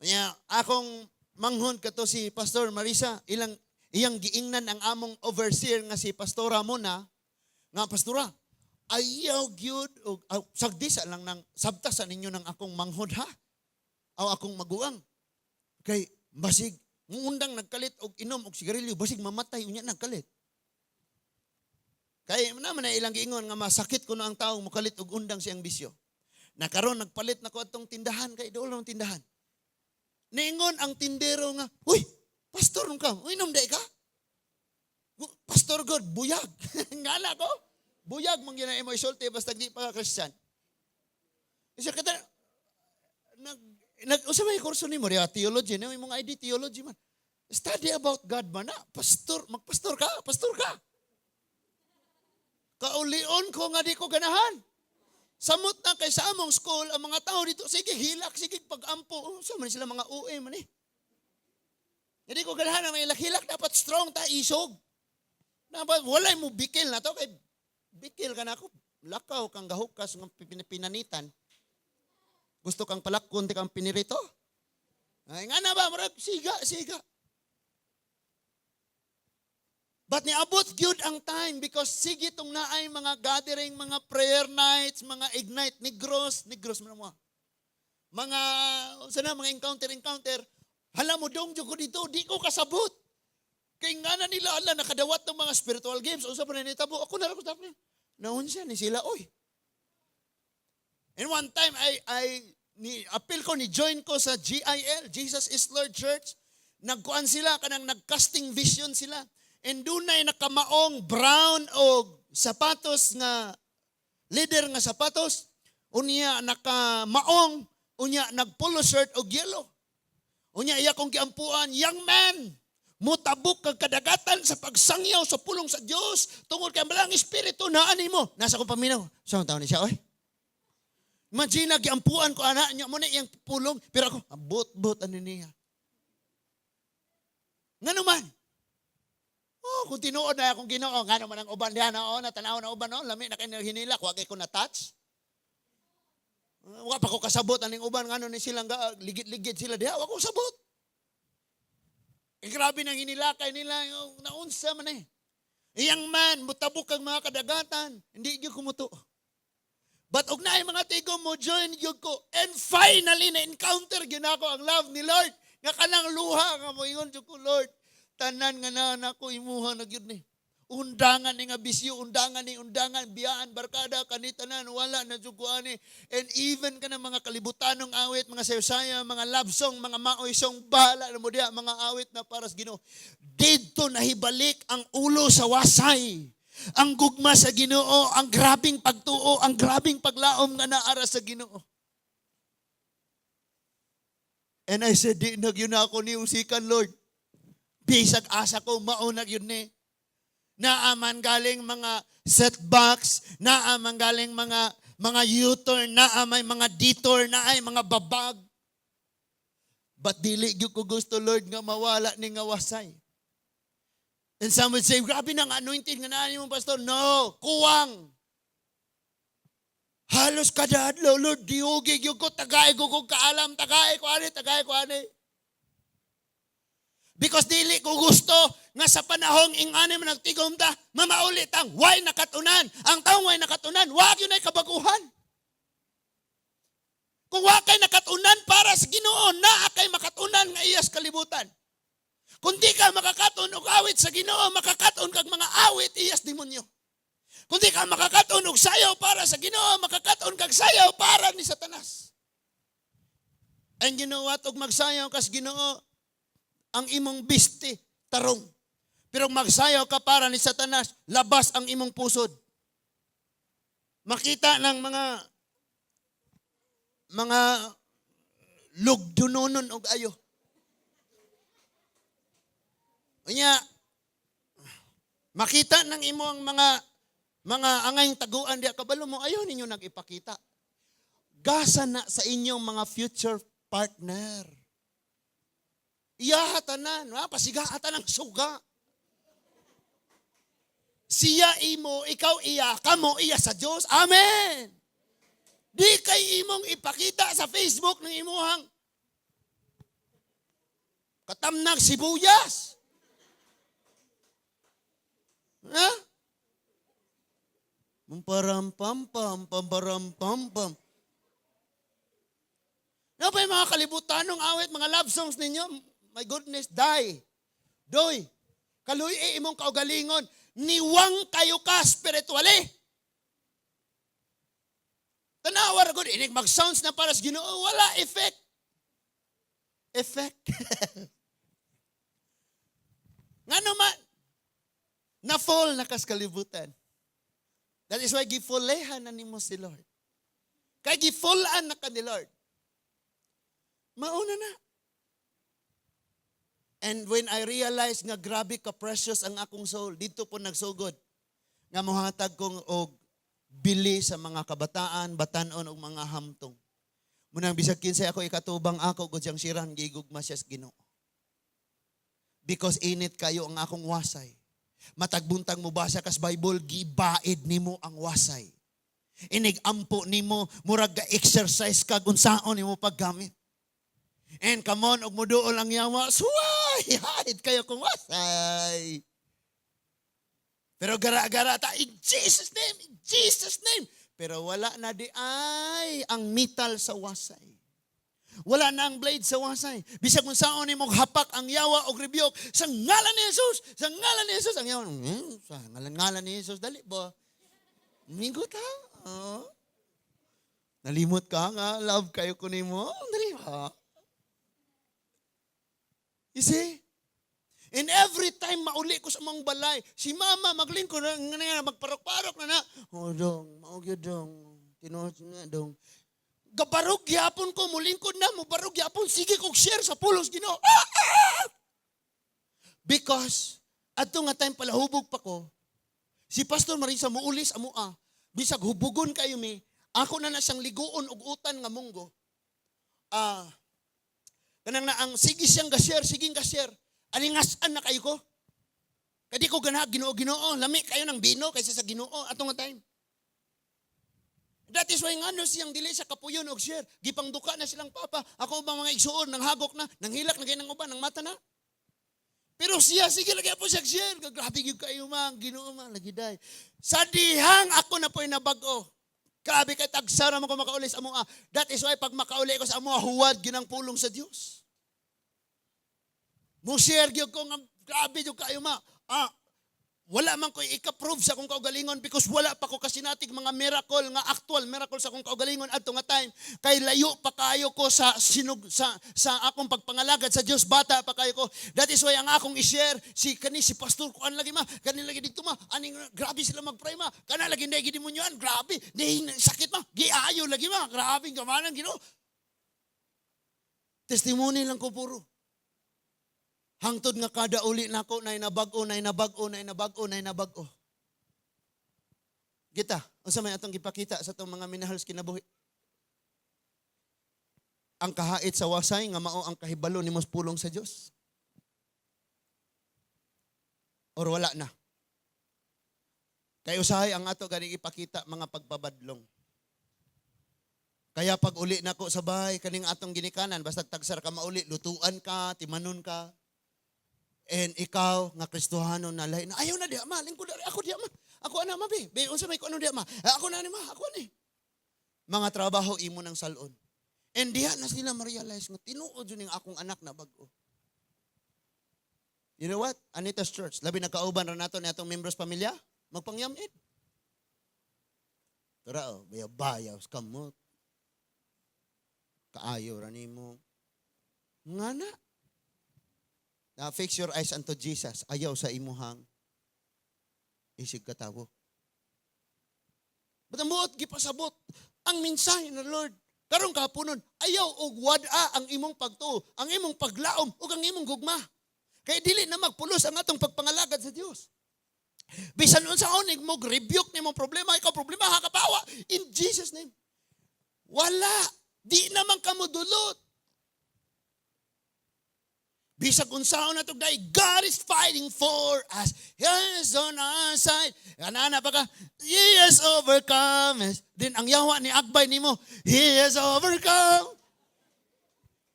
Nya akong manghon kato si Pastor Marisa, ilang iyang giingnan ang among overseer nga si Pastora Mona, nga pastora, ayaw gyud og aw, sagdi sa lang nang sabta sa ninyo ng akong manghod ha. Aw akong maguang. Kay basig ngundang nagkalit og inom og sigarilyo, basig mamatay unya nagkalit. Kay naman na ilang giingon nga masakit kuno ang taong mokalit og undang siyang bisyo. Nakaron nagpalit na ko atong tindahan kay dool ang tindahan. Niingon ang tindero nga, "Uy, pastor ka, uy, inom day ka?" "Pastor God, buyag." Ngala ko, buyag man gyud na imo isulti basta di pa ka Christian. Isa kita nag nag usa may kurso nimo riya, theology na imong ID, theology man. Study about God man na. Pastor, magpastor ka, pastor ka. Kaulion ko nga di ko ganahan. Samot na kay sa among school, ang mga tao dito, sige, hilak, sige, pag-ampo. Oh, sa man sila mga UE man eh. Hindi ko ganahan ang may hilak, dapat strong ta, isog. Dapat walay mo bikil na to, kay bikil ka na ako. Lakaw kang gahukas ng pinanitan. Gusto kang palakon, di kang pinirito. Ay, nga na ba, murag, siga, siga. But niabot gyud ang time because sige tong naay mga gathering, mga prayer nights, mga ignite, negros, negros man mo. Mga sana mga encounter encounter. Hala mo dong jud ko dito, di ko kasabot. Kay nga na nila ala nakadawat ng mga spiritual games. Unsa pa na nitabo? Ako na ra ko sa Naunsa ni sila oy. And one time I ni appeal ko, ni join ko sa GIL, Jesus is Lord Church. Nagkuan sila kanang nagcasting vision sila. And dunay nakamaong brown og sapatos nga leader nga sapatos. Unya nakamaong, unya nagpolo shirt og yellow. Unya iya kong giampuan, "Young man, mutabok kag kadagatan sa pagsangyaw sa pulong sa Dios tungod kay ang Balaang espiritu naa nimo." Nasa kong paminaw. So taon ni siya oy. Imagine, giampuan ko ana niya mo na iyang pulong, pero ako bot-bot ano niya. Ngano man? Oh, kung tinuod na akong Ginoo, ngano man ang uban diha na oh, natanaw na uban oh, lami na kay hinila, wa kay ko na touch. Wa pa ko kasabot aning uban ngano ni silang ligid-ligid sila diha, wa ko sabot. Eh, grabe nang hinilakay nila, yung naunsa man eh. "Iyang man, mutabok kang mga kadagatan." Hindi gyud kumuto. But og naay mga tigom mo join gyud ko. And finally na encounter gyud nako ang love ni Lord. Nga kanang luha nga moingon jud ko, "Lord, tanan nga naa nako imuha na gyud ni. Undangan ni nga bisyo, undangan ni undangan, biyaan, barkada, kanitanan, wala na jud ko ani." And even kanang mga kalibutanong awit, mga sayo-saya, mga love song, mga maoy song, bahala na mo diha, mga awit na para sa Ginoo. Didto nahibalik ang ulo sa wasay. Ang gugma sa Ginoo, ang grabing pagtuo, ang grabing paglaom nga naara sa Ginoo. And I said, "Di na gyud na ako ni usikan, Lord. Bisag asa ko, mauna gyud ni." Naaman galing mga setbacks, naaman galing mga U-turn, naamay mga detour, naay mga babag. But dili gyud ko gusto, Lord, nga mawala ni nga wasay. And some would say, "Grabe nang anointed nga naa nimo, Pastor." No, kuwang. Halos kada adlaw, Lord, diugi gyud ko, tagay ko kog kaalam, tagay ko ani, tagay ko ani. Because dili ko gusto nga sa panahong ingani man nagtigom ta, mamaulit ang way nakatunan. Ang taong way nakatunan, wa gyud nay kabaguhan. Kung wa kay nakatunan para sa Ginoo, naa kay makatunan nga iyas kalibutan. Kung di ka makakaton og awit sa Ginoo, makakaton kag mga awit iyas demonyo. Kung di ka makakaton og sayaw para sa Ginoo, makakaton kag sayaw para ni Satanas. Ang Ginoo og magsayaw kas Ginoo, ang imong biste tarong. Pero magsayaw ka para ni Satanas, labas ang imong pusod. Makita ng mga lugdunonon og ayo. Unya, makita ng imo ang mga angayng taguan diya, kabalo mo ayaw ninyo nag-ipakita. Gasa na sa inyong mga future partner. Iya tanan, ha? Pasigaa ng suga. Siya imo, ikaw iya, kamo iya sa Diyos. Amen. Di kay imong ipakita sa Facebook ng imuhang katamnag sibuyas. Ha? Param pam pam pam param pam pam. Ano pa yung mga kalibutanong awit, mga love songs ninyo? My goodness, die. Doy. Kaluy eh, imong kaugalingon. Niwang kayo ka spiritually. Tanawa ra gud inig mag-sounds na para sa Ginoo, wala effect. Effect. Ngano man na-fall na kas kalibutan. That is why gifulehan na nimo si Lord. Kay gifulan na ka ni Lord. Mauna na. And when I realized nga grabe ka precious ang akong soul, dito po nagsugod. Nga mohatag kong og bili sa mga kabataan, batanon og mga hamtong. Munang bisag kinsay ako ikatubang, ako gud siyang siran, gigugma siya sa Ginoo. Because init kayo ang akong wasay. Matag buntag mo basa kas Bible, gibaid nimo ang wasay. Inig ampo nimo, murag ga-exercise kag unsaon nimo paggamit. And come on, og muduol ang yawa, suway, hide kayo kung wasay. Pero gara-gara ta, in Jesus' name, in Jesus' name. Pero wala na di ay ang metal sa wasay. Wala na ang blade sa wasay. Bisag kung saon nimo hapak ang yawa og rebuke, sa ngalan ni Jesus, sa ngalan ni Jesus, ang yawa, sa ngalan-ngalan ni Jesus, dali ba? Minggo ta. Oh. Nalimot ka nga, love kayo ko nimo. Dali ba? You see? And every time mauli ko sa mga balay, si mama maglingkod na, nga nga, magparok-parok na na. "Oh, dong, mao gyud dong. Tinuod nga dong." Gabarog gyapon ko, mulingkod na, mubarog gyapon, sige kog share sa pulos Ginoo. Ah, ah! Because, adto nga time palahubog pa ko, si Pastor Marisa muulis amoa, bisag hubugon kayo mi, ako na na siyang liguon og utan nga munggo. Ah, kanang na ang sige siyang ga-share, sige ga-share. Alingasan na kayo ko. Kadi ko ganahan Ginoo Ginoo, lami kayo ng bino kaysa sa Ginoo ato nga time. That is why ngano siyang dili sa kapuyon og share. Gipangduka na silang papa. Ako ba mga igsuon nang hagok na, nang hilak na kay nang uban, nang mata na. Pero siya sige lagi po siya share. Grabe gyud kayo man, Ginoo man lagi day. Sa dihang ako na po'y nabag-o. Grabe kay tagsara mo ko makauli sa amoa. That is why pag makauli ko sa amoa, huwad ginang pulong sa Dios. Mo share gyud ko nga grabe gyud kayo ma. Ah, wala man ko ika-prove sa akong kaugalingon because wala pa ko kasinatig mga miracle nga actual miracle sa akong kaugalingon adto nga time kay layo pa kayo ko sa sinug sa akong pagpangalagad sa Dios, bata pa kayo ko. That is why ang akong i-share si kani si pastor kuan lagi ma, kani lagi dito ma, aning grabe sila mag-pray ma, kana lagi na gidemonyoan, grabe di sakit ma, giayo lagi ma, grabe gamanan Ginoo. Testimony lang ko puro. Hangtod nga kada uli nako na nabag-o, na nabag-o, na nabag-o, na nabag-o. Kita, unsa may atong gipakita sa atong mga minahal sa kinabuhi? Ang kahait sa wasay nga mao ang kahibalo nimo sa pulong sa Dios? Or wala na? Kay usahay ang ato ganing ipakita mga pagpabadlong. Kaya pag uli nako sa bahay, kaning atong ginikanan, basta tagsar ka mauli, lutuan ka, timanon ka. And ikaw nga Kristohano na lahi na, "Ayaw na diha, ma, lingkod dari ako diha, ma. Ako ana, ma, be. Be, unsa may kuno diha, ma? Eh, ako na ni, ma, ako ni." Mga trabaho imo ng salon. And diha na sila ma-realize nga tinuod jud ning akong anak na bag-o. You know what? Anita's Church, labi na kauban ra nato ni atong members pamilya, magpangyamid. Tara oh, bayaw kamot. Kaayo ra nimo. Nga na. Na fix your eyes unto Jesus. Ayaw sa imuhang isig katawo. But ang buot gipasabot ang mensahe ng Lord. Karong kahaponon, ayaw og wad-a ang imong pagtuo, ang imong paglaom ug ang imong gugma. Kay dili na magpulos ang atong pagpangalagad sa Dios. Bisan unsa unig mo rebuke nimo problema, ikaw problema ha kapawa in Jesus' name. Wala, di naman ka modulot. Bisag unsaon na day, God is fighting for us. He is on our side. Ana pa ka, He has overcome us. Then ang yawa ni agbay nimo, He has overcome.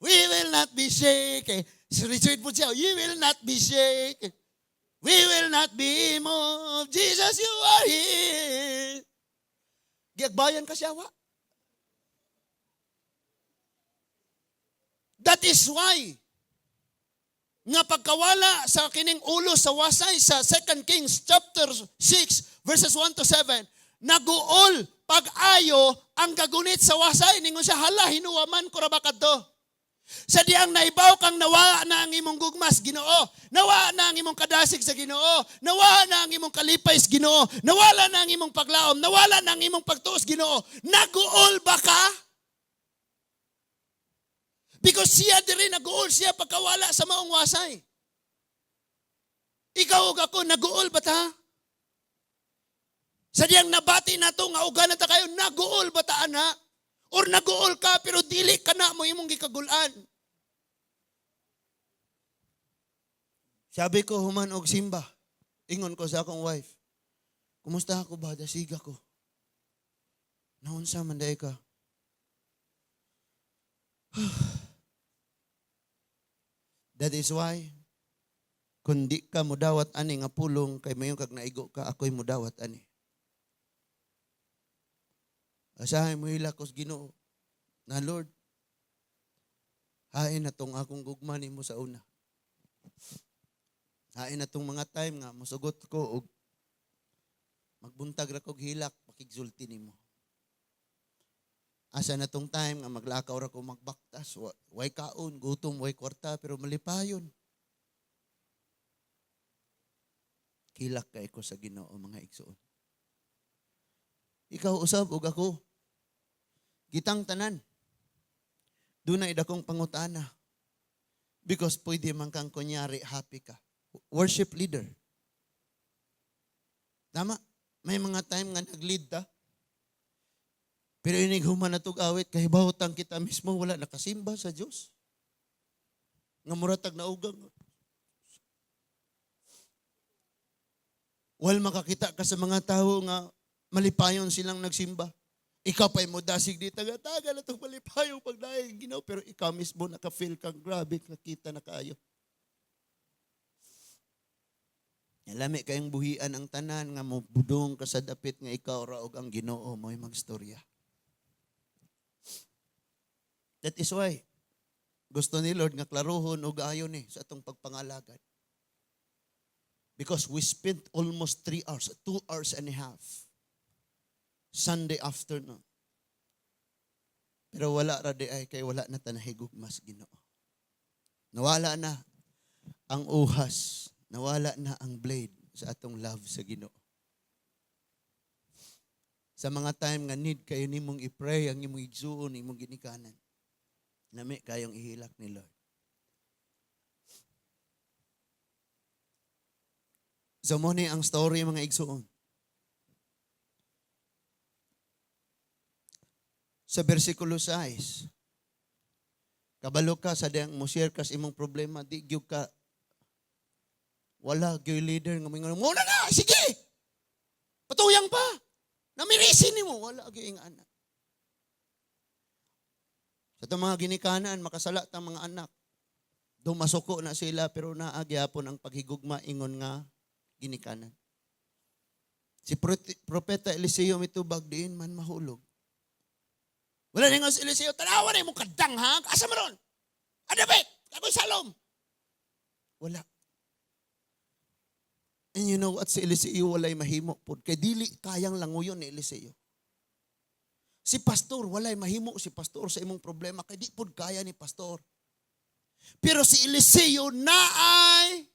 We will not be shaken. Retweet po siya, you will not be shaken. We will not be moved. Jesus, you are here. Giagbayan ka siya, wa. That is why nga pagkawala sa kining ulo sa wasay sa 2 Kings chapter 6 verses 1 to 7, naguol pag-ayo ang gagunit sa wasay. Ningon siya, "Hala, hinuwaman ko ra ba kadto?" Sa diyang naibaw kang nawa na ang imong gugmas Ginoo, nawa na ang imong kadasig sa Ginoo, nawa na ang imong kalipay sa Ginoo, nawala na ang imong paglaom, nawala na ang imong pagtuos Ginoo. Naguol ba ka? Because siya diri naguol siya pagkawala sa maong wasay. Ikaw ug ako, naguol ba ta? Sa diyang nabati nato nga uga na ta kayo, naguol ba ta ana? Or naguol ka pero dili ka na mo imong gikagulan? Sabi ko human og simba. Ingon ko sa akong wife, "Kumusta ako ba? Dasiga ko." "Naunsa man day ka?" That is why, kung di ka mudawat ani nga pulong, kay mayon kag naigo ka, ako'y mudawat ani. Asahay mo hilak ko sa Ginoo na, "Lord, hain na tong akong gugma nimo sa una. Hain na tong mga time nga musugot ko og magbuntag ra kog hilak pakigsulti nimo. Asa na tong time nga maglakaw ra ko magbaktas, way kaon, gutom, way kwarta, pero malipayon." Kilak kay ko sa Ginoo, mga igsoon. Ikaw usab ug ako. Gitang tanan. Dunay dakong pangutana. Because pwede man kang kunyari happy ka. Worship leader. Tama? May mga time nga nag-lead ta. Pero inig human na awit, kahibawtan kita mismo, wala nakasimba sa Diyos. Nga muratag naugang. Wal makakita ka sa mga tao nga malipayon silang nagsimba. Ikaw pa'y mo dasig di taga-taga na itong malipayong pagdayag Ginoo. Pero ikaw mismo naka-feel kang grabe, nakita na kayo. Lami kayong buhian ang tanan nga mubudong ka sa dapit nga ikaw ra og ang Ginoo mo'y magstorya. That is why gusto ni Lord nga klarohon og ayon ni sa atong pagpangalagad. Because we spent almost 3 hours, 2 hours and a half Sunday afternoon. Pero wala ra di ay kay wala na tanahigog mas Ginoo. Nawala na ang uhas, nawala na ang blade sa atong love sa Ginoo. Sa mga time nga need kayo nimong i-pray ang imong igsuon, imong ginikanan. Nami kayong ihilak ni Lord. So mo ni ang story, mga igsuon. Sa versikulo 6, Kabalo ka sa diyang mo share ka sa imong problema, di gyud ka, wala gyud leader nga moingon, "Mo na na, sige. Patuyang pa. Namirisi nimo, wala gyud ingana." Sa itong mga ginikanan, makasala ta mga anak. Dumasuko na sila pero naa gyapon ang paghigugma ingon nga ginikanan. Si Propeta Eliseo mitubag, diin man mahulog. Wala na si Eliseo, "Tanawa na imong kadang ha? Asa man ron? Adabit! Ako'y salom!" Wala. And you know what? Si Eliseo walay mahimo pod. Kay dili kayang languyon ni Eliseo. Si pastor, walay mahimo si pastor sa imong problema kay di pod kaya ni pastor. Pero si Eliseo naay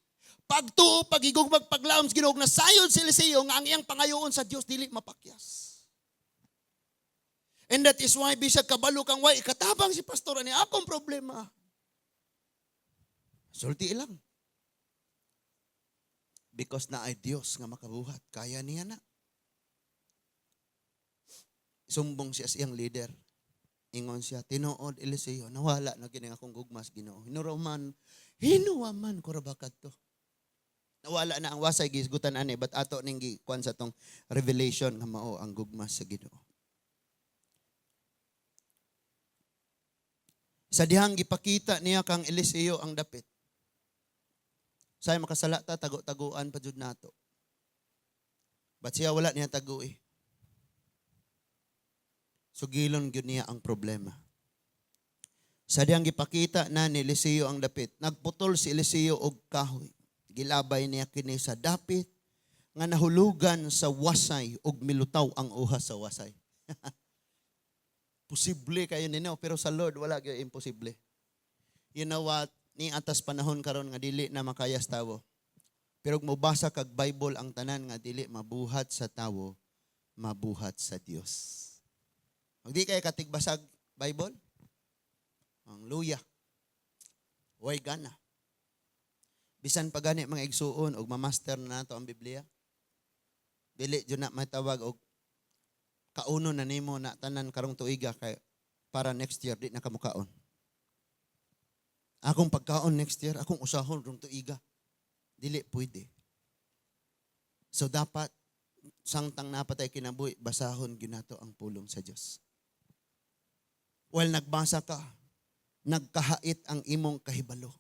pagtuo, pagigugmag, paglaom sa Ginoo, nasayod si Eliseo nga ang iyang pangayoon sa Dios dili mapakyas. And that is why bisag kabalo kang way ikatabang si pastor ani akong problema. Sulti lang. Because naay Dios nga makabuhat, kaya niya na. Sumbong siya sa iyang leader. Ingon siya, "Tinuod Eliseo, nawala na kini akong gugma sa Ginoo. Hinuraw man, hinuwa man ko ra ba kadto. Nawala na ang wasay gisgutan ani, but ato ning gikuan sa tong revelation nga mao ang gugma sa Ginoo." Sa dihang gipakita niya kang Eliseo ang dapit. Say makasala ta, tago-taguan pa jud nato. But siya wala niya tagui. Sugilon gyud niya ang problema. Sa dihang gipakita na ni Eliseo ang dapit, nagputol si Eliseo og kahoy. Gilabay niya kini sa dapit nga nahulugan sa wasay ug milutaw ang uha sa wasay. Posible kayo ninyo, pero sa Lord wala gyud imposible. You know what? Ni atas panahon karon nga dili na makayas tawo. Pero kung mobasa kag Bible, ang tanan nga dili mabuhat sa tawo, mabuhat sa Dios. Kung di kay katigbasag Bible, ang luya. Way gana. Bisan pa gani, mga igsuon, og ma-master na nato ang Biblia. Dili jud na matawag og kauno na nimo na tanan karong tuiga kay para next year di na ka mukaon. "Akong pagkaon next year, akong usahon rong tuiga." Dili pwede. So dapat sangtang napatay kinabuhi, basahon gyud nato ang pulong sa Dios. While nagbasa ka, nagkahait ang imong kahibalo.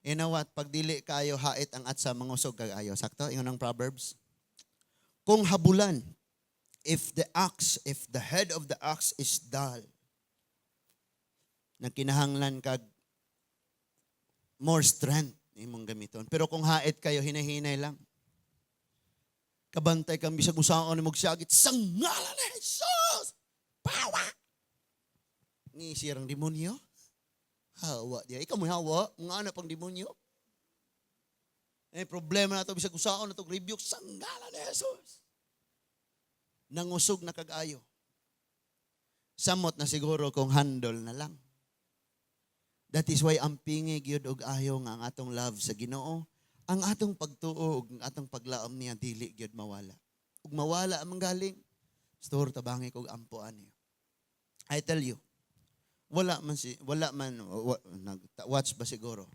You know what? Pag dili kayo hait ang atsa, mangusog kag ayo. Sakto? Ingon ang Proverbs. Kung habulan, if the axe, if the head of the axe is dull, nagkinahanglan kag more strength imong gamiton. Pero kung hait kayo, hinahinay lang. Kabantay kang bisag usaon ni mogsagit, "Sa ngalan ni Jesus! Power!" Ni sirang demonyo. Hawa diya. Ikaw mo hawa, mga anak pang demonyo. Eh, problema na to, bisag usaon na to, rebuke, "Sa ngalan ni Jesus." Nangusog na kag-ayo. Samot na siguro kung handle na lang. That is why ang pingi gyud og ayo nga ang atong love sa Ginoo, ang atong pagtuo ug ang atong paglaom niya dili gyud mawala. Ug mawala ang galing, store, tabangi kog ampo ani. I tell you, wala man wa, nag watch ba siguro.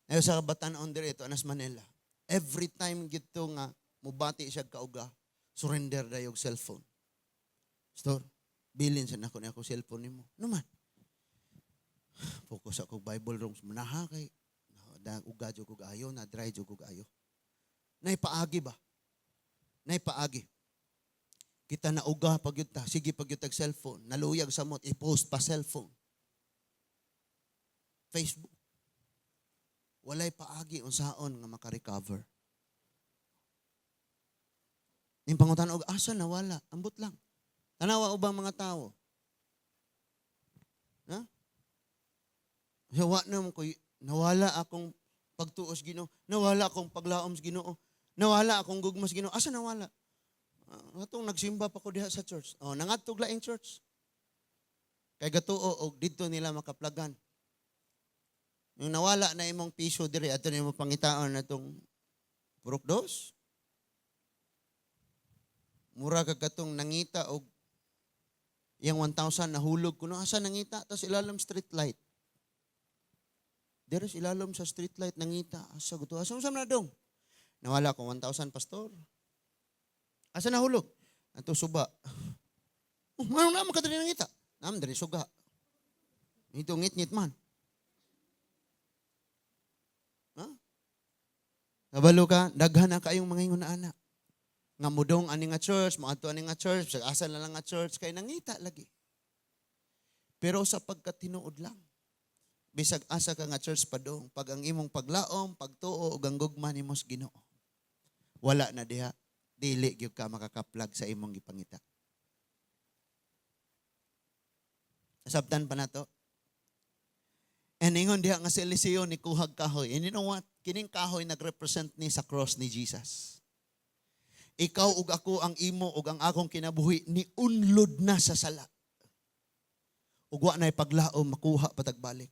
Ayo sa batan-on diri ito anas Manila. Every time gito nga mubati siya kauga, surrender dayog cellphone. "Store, bilin sa nako ni ako cellphone nimo." "No man?" "Focus ako Bible rooms manaha kay na uga jud kog ayo, na dry jud kog ayo." Naipaagi ba? Naipaagi. Kita na uga pag yun ta, sige pag yun tag cellphone, naluyag sa mot, i-post pa cellphone. Facebook. Walay paagi unsaon nga maka-recover. Ning pangutan og asa nawala, ambot lang. Tanawa ubang mga tao. Ha? Yawa na mo ko, nawala akong pagtuos Ginoo, nawala akong paglaom sa Ginoo, nawala akong gugma sa Ginoo. Asa nawala? Atong nagsimba pa ko diha sa church. Oh, nangadtog laing church. Kay gatuo og didto nila makaplagan. Yung nawala na imong piso diri, ato nimo pangitaon na tong Purok Dos. Mura ka katong nangita og Iyang 1,000 nahulog kuno. Asa nangita? Tapos ilalom street light. Dere sa ilalom sa street light nangita. Asa gusto? Asa unsa man na dong? Nawala ko 1,000, pastor. Asa nahulog? Ato suba. Oh, ano na man kadiri nangita? Nam diri suga. Ito ngit-ngit man. Ha? Nabalo ka, daghan na kayong mga ingon na anak. Nga mudong ani nga church, moadto ani nga church, bisag asa na lang nga church, kay nangita lagi. Pero sa pagkatinuod lang, bisag asa ka nga church padong, pag ang imong paglaom, pagtuo ug ang gugma nimo sa Ginoo, wala na diha, dili gyud ka makakaplag sa imong gipangita. Nasabtan pa nato. And ingon diha nga si Eliseo ni kuhag kahoy. And you know what? Kining kahoy nagrepresent ni sa cross ni Jesus. Ikaw ug ako, ang imo ug ang akong kinabuhi ni unlod na sa sala. Ug wa na'y paglaom makuha patagbalik.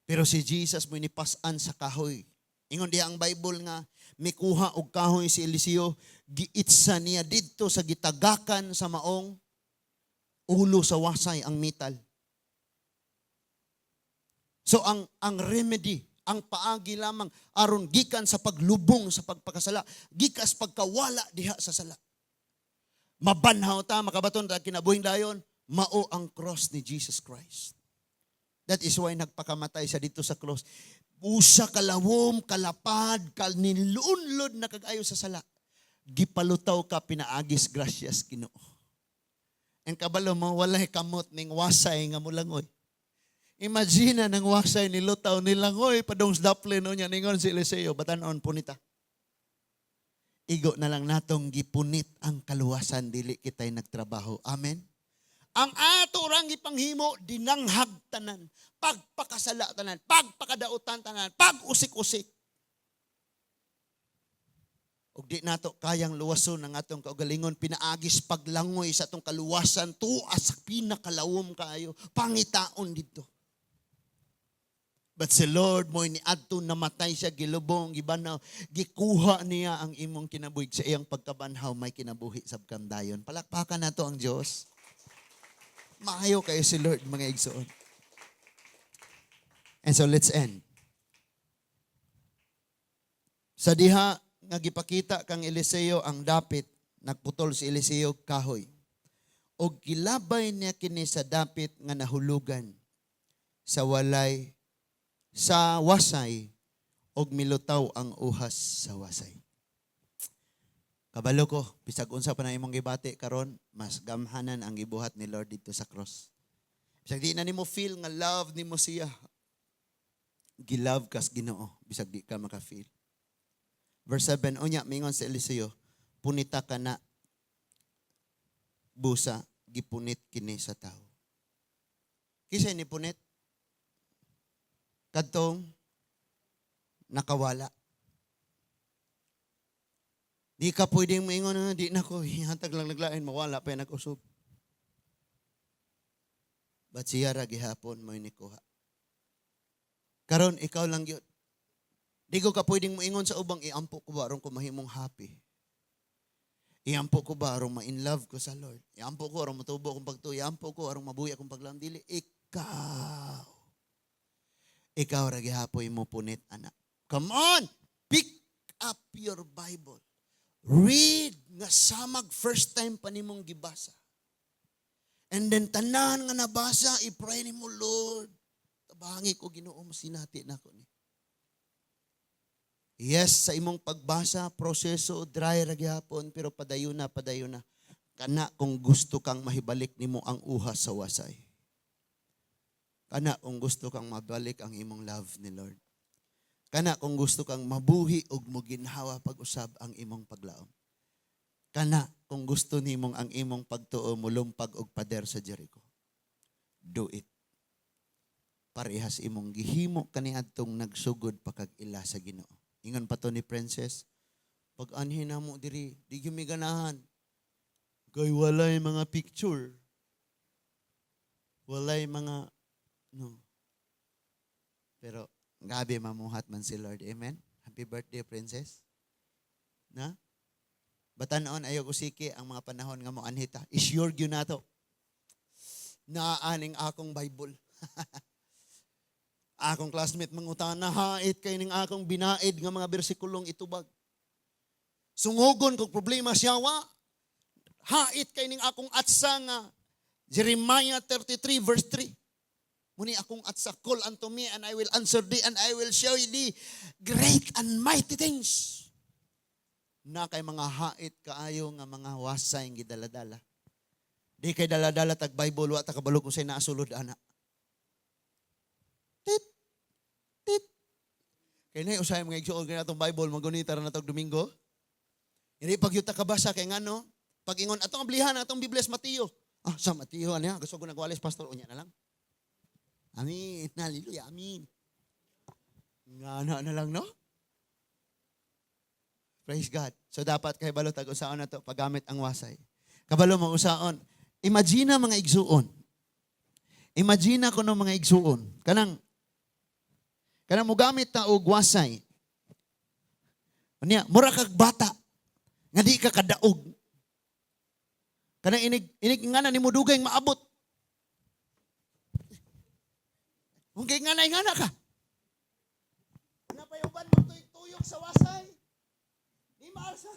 Pero si Jesus mo nipas-an sa kahoy. Ingon diha ang Bible nga mikuha og kahoy si Eliseo, giitsa niya didto sa gitagakan sa maong ulo sa wasay ang metal. So ang remedy, ang paagi lamang aron gikan sa paglubong sa pagpakasala, gikas pagkawala diha sa sala. Mabanhaw ta, makabaton ta kinabuhing dayon, mao ang cross ni Jesus Christ. That is why nagpakamatay siya dito sa cross. Usa kalawom, kalapad, kalnilunlod na kagayo sa sala. Gipalutaw ka pinaagis grasyas Ginoo. Ang kabalo mo, walay kamot ning wasay nga mulangoy. Imagine na nang wasay ni lutaw ni langoy padong sa daplin no niya ningon si Eliseo, batanon punita. Igo na lang natong gipunit ang kaluwasan, dili kita'y nagtrabaho. Amen. Ang ato rang gipanghimo, dinanghag tanan, pagpakasala tanan, pagpakadautan tanan, pag-usik-usik. Ug di nato kayang luwason ang atong kaugalingon pinaagis paglangoy sa atong kaluwasan tuas sa pinakalawom kaayo pangitaon didto. But si Lord mo niadto, namatay siya, gilubong, gibanaw, gikuha niya ang imong kinabuhi sa iyang pagkabanhaw, may kinabuhi sab kang dayon. Palakpakan nato ang Dios. Maayo kayo si Lord, mga igsoon. And so let's end. Sa diha nga gipakita kang Eliseo ang dapit, nagputol si Eliseo kahoy. Og gilabay niya kini sa dapit nga nahulugan sa walay sa wasay og milutaw ang uhas sa wasay. Kabalo ko, bisag unsa pa na imong gibati karon, mas gamhanan ang gibuhat ni Lord dito sa cross. Bisag di na nimo feel nga love nimo siya, gilove kas Ginoo bisag di ka maka-feel. Verse 7, unya mingon sa Eliseo, "Punita ka na busa." Gipunit kini sa tao. Kinsa ni punit? Kadtong nakawala. Di ka pwedeng maingon na, "Di na ko, hatag lang naglain, mawala pa yan nag-usog." But siya ra gihapon mo ni kuha. Karon ikaw lang yun. Di ko ka pwedeng moingon sa ubang, "Iampo ko ba aron ko mahimong happy? Iampo ko ba aron ma-in love ko sa Lord? Iampo ko aron motubo akong pagtuo? Iampo ko aron mabuhi akong paglaom?" Dili ikaw. Ikaw ra gihapoy mo punit ana. Come on! Pick up your Bible. Read nga samag first time pa nimong gibasa. And then tanan nga nabasa, i-pray nimo, "Lord, tabangi ko Ginoo, masinati nako ni." Yes, sa imong pagbasa, proseso, dry ra gihapon, pero padayon na, padayon na. Kana kung gusto kang mahibalik nimo ang uhas sa wasay. Kana kung gusto kang mabalik ang imong love ni Lord. Kana kung gusto kang mabuhi ug moginhawa pag-usab ang imong paglaom. Kana kung gusto nimong ang imong pagtuo mulumpag og pader sa Jericho. Do it. Parehas imong gihimo kaniadtong nagsugod pa kag ila sa Ginoo. Ingon pa to ni Princess, "Pag anhin na mo diri, di gyud mi ganahan. Kay walay mga picture. Walay mga no." Pero gabi mamuhat man si Lord. Amen. Happy birthday, Princess. Na? Batan-on ayaw usiki ang mga panahon nga moanhi ta. I-sure gyud nato. Naa ning akong Bible. Akong classmate mangutana, hait kay ning akong binaid nga mga bersikulong itubag. Sungogon kog problema siya wa. Hait kay ning akong atsa nga Jeremiah 33 verse 3. Muni akong atsa, "Call unto me and I will answer thee and I will show thee great and mighty things." Na kay mga hait kaayo nga mga wasay gidaladala. Di kay dala-dala tag Bible, wa ta kabalo kung say naasulod ana. Tit tit. Kay nay usahay mga igsuon kay natong Bible magunita ra natog Domingo. Hindi pag yuta kabasa kay ngano, pag ingon atong ablihan atong Biblia sa Mateo. Ah, sa Mateo ano, gusto ko nagwalis, pastor, unya na lang. Amen. Hallelujah. Amen. Nga na lang, no? Praise God. So dapat kay balo tag usaon na to paggamit ang wasay. Kabalo mo usaon. Imagine mga igsuon. Imagine ko no mga igsuon. Kanang mogamit ta og wasay. Unya, mura kag bata nga di ka kadaog. Kanang inig nga na nimo dugay maabot. Kung kay nga na ka. Wala pa uban mo tuyok sa wasay. Di maalsa.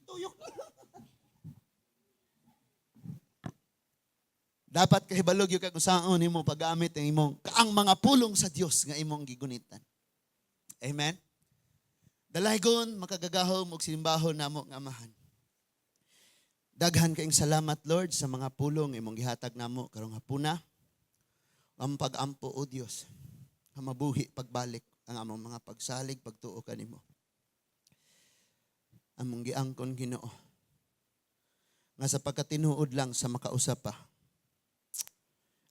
Tuyok na. Dapat kahibalog yung kag-usaon nimo paggamit ang imong ang mga pulong sa Dios nga imong gigunitan. Amen. Dalaygon makagagahom og simbahon namo nga Amahan. Daghan kaayong salamat, Lord, sa mga pulong imong gihatag namo karong hapuna. Ang pag-ampo, o Dios, nga mabuhi pagbalik ang among mga pagsalig pagtuo kanimo. Among giangkon, Ginoo, nga sa pagkatinuod lang sa makausap pa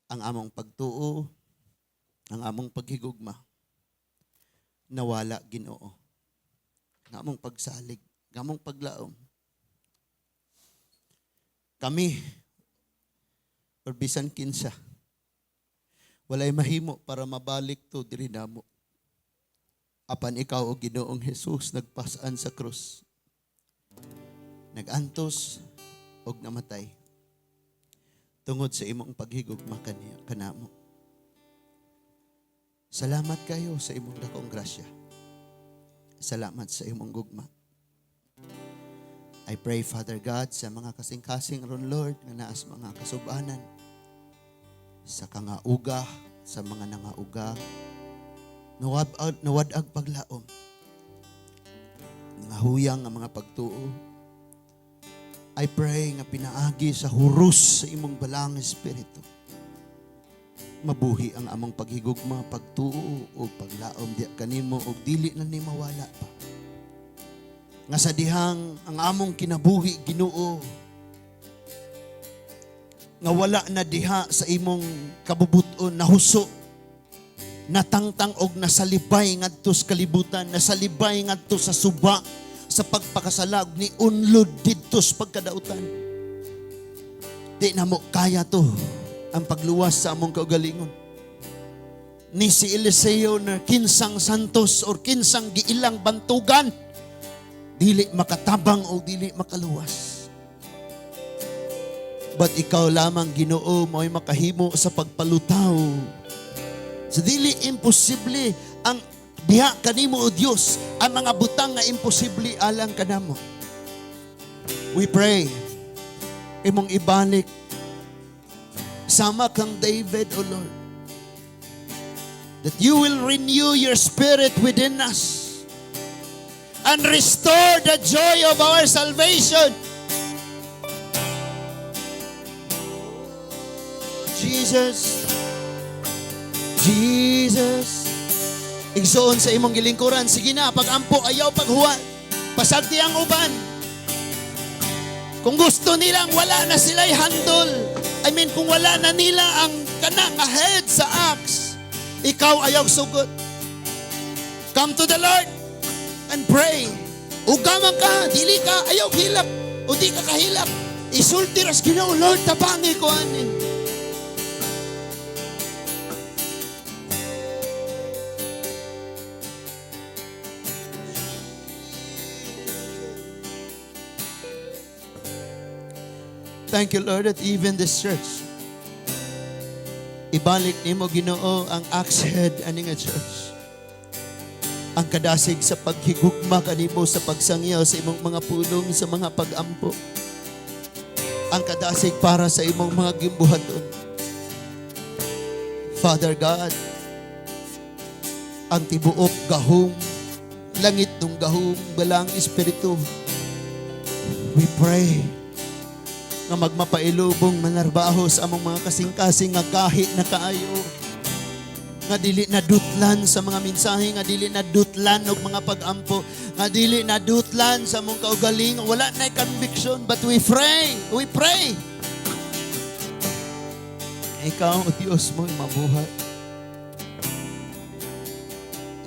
ang among pagtuo, ang among paghigugma, nawala, Ginoo. Ang among pagsalig, ang among paglaom. Kami, or bisan kinsa, walay mahimo para mabalik to diri namo. Apan ikaw, o Ginoong Jesus, nagpasaan sa krus. Nagantos og namatay tungod sa imong paghigugma kanamo. Salamat kayo sa imong dakong grasya. Salamat sa imong gugma. I pray, Father God, sa mga kasing-kasing ron, Lord, nga naas mga kasubanan, sa kangauga, sa mga nangauga, nawad-ag paglaom, nangahuyang ang mga pagtuo. I pray nga pinaagi sa huros sa imong balang Espiritu, mabuhi ang among paghigugma, pagtuo o paglaom diya kanimo og dili na ni mawala pa. Nga sa dihang ang among kinabuhi, Ginoo, nga wala na diha sa imong kabubuton, nahuso, natangtang og nasalibay ngadto sa kalibutan, nasalibay ngadto sa suba, sa pagpakasalag ni unlod didto sa pagkadautan. Di na mo kaya to ang pagluwas sa among kaugalingon. Ni si Eliseo na kinsang santos or kinsang giilang bantugan, dili makatabang o dili makaluwas. But ikaw lamang, Ginoo, mo'y makahimo sa pagpalutaw. Sa dili imposible ang diha kanimo, o Dios, ang mga butang nga imposible alang kanamo. We pray, imong ibalik sama kang David, O Lord, that you will renew your spirit within us and restore the joy of our salvation. Jesus, Jesus, igsoon sa imong gilingkuran, sige na, pag-ampo, ayaw paghuwat, pasagdi ang uban. Kung gusto nilang wala na sila'y handle, I mean, kung wala na nila ang kanang head sa axe, ikaw ayaw sugot. Come to the Lord and pray. Ugaman ka, dili ka, ayaw hilak, o di ka kahilak. Isulti ras Ginoo, "Lord, tabangi ko ani." Thank you, Lord, that even this church, ibalik nimo, Ginoo, ang axe head ani nga church. Ang kadasig sa paghigugma kanimo, sa pagsangyaw sa imong mga pulong, sa mga pagampo. Ang kadasig para sa imong mga gimbuhaton. Father God, ang tibuok gahom, langit nung gahom, Balaang Espiritu, we pray nga magmapailubong manarbaho sa among mga kasing-kasing nga gahi na kaayo, nga dili na dutlan sa mga mensahe, nga dili na dutlan og mga pagampo, nga dili na dutlan sa among kaugaling, wala na conviction, but we pray, we pray. Ikaw, O Diyos, mo mabuhay.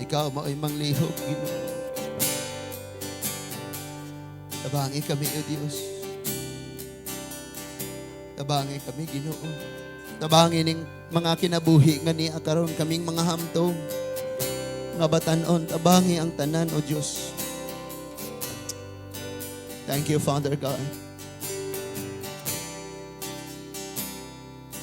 Ikaw mao'y manglihok, Ginoo. Tabangi kami, O Diyos. Tabangi kami, Ginoo. Tabangi ning mga kinabuhi nga niya karon, kaming mga hamtong nga batanon, tabangi ang tanan, O Diyos. Thank you, Father God.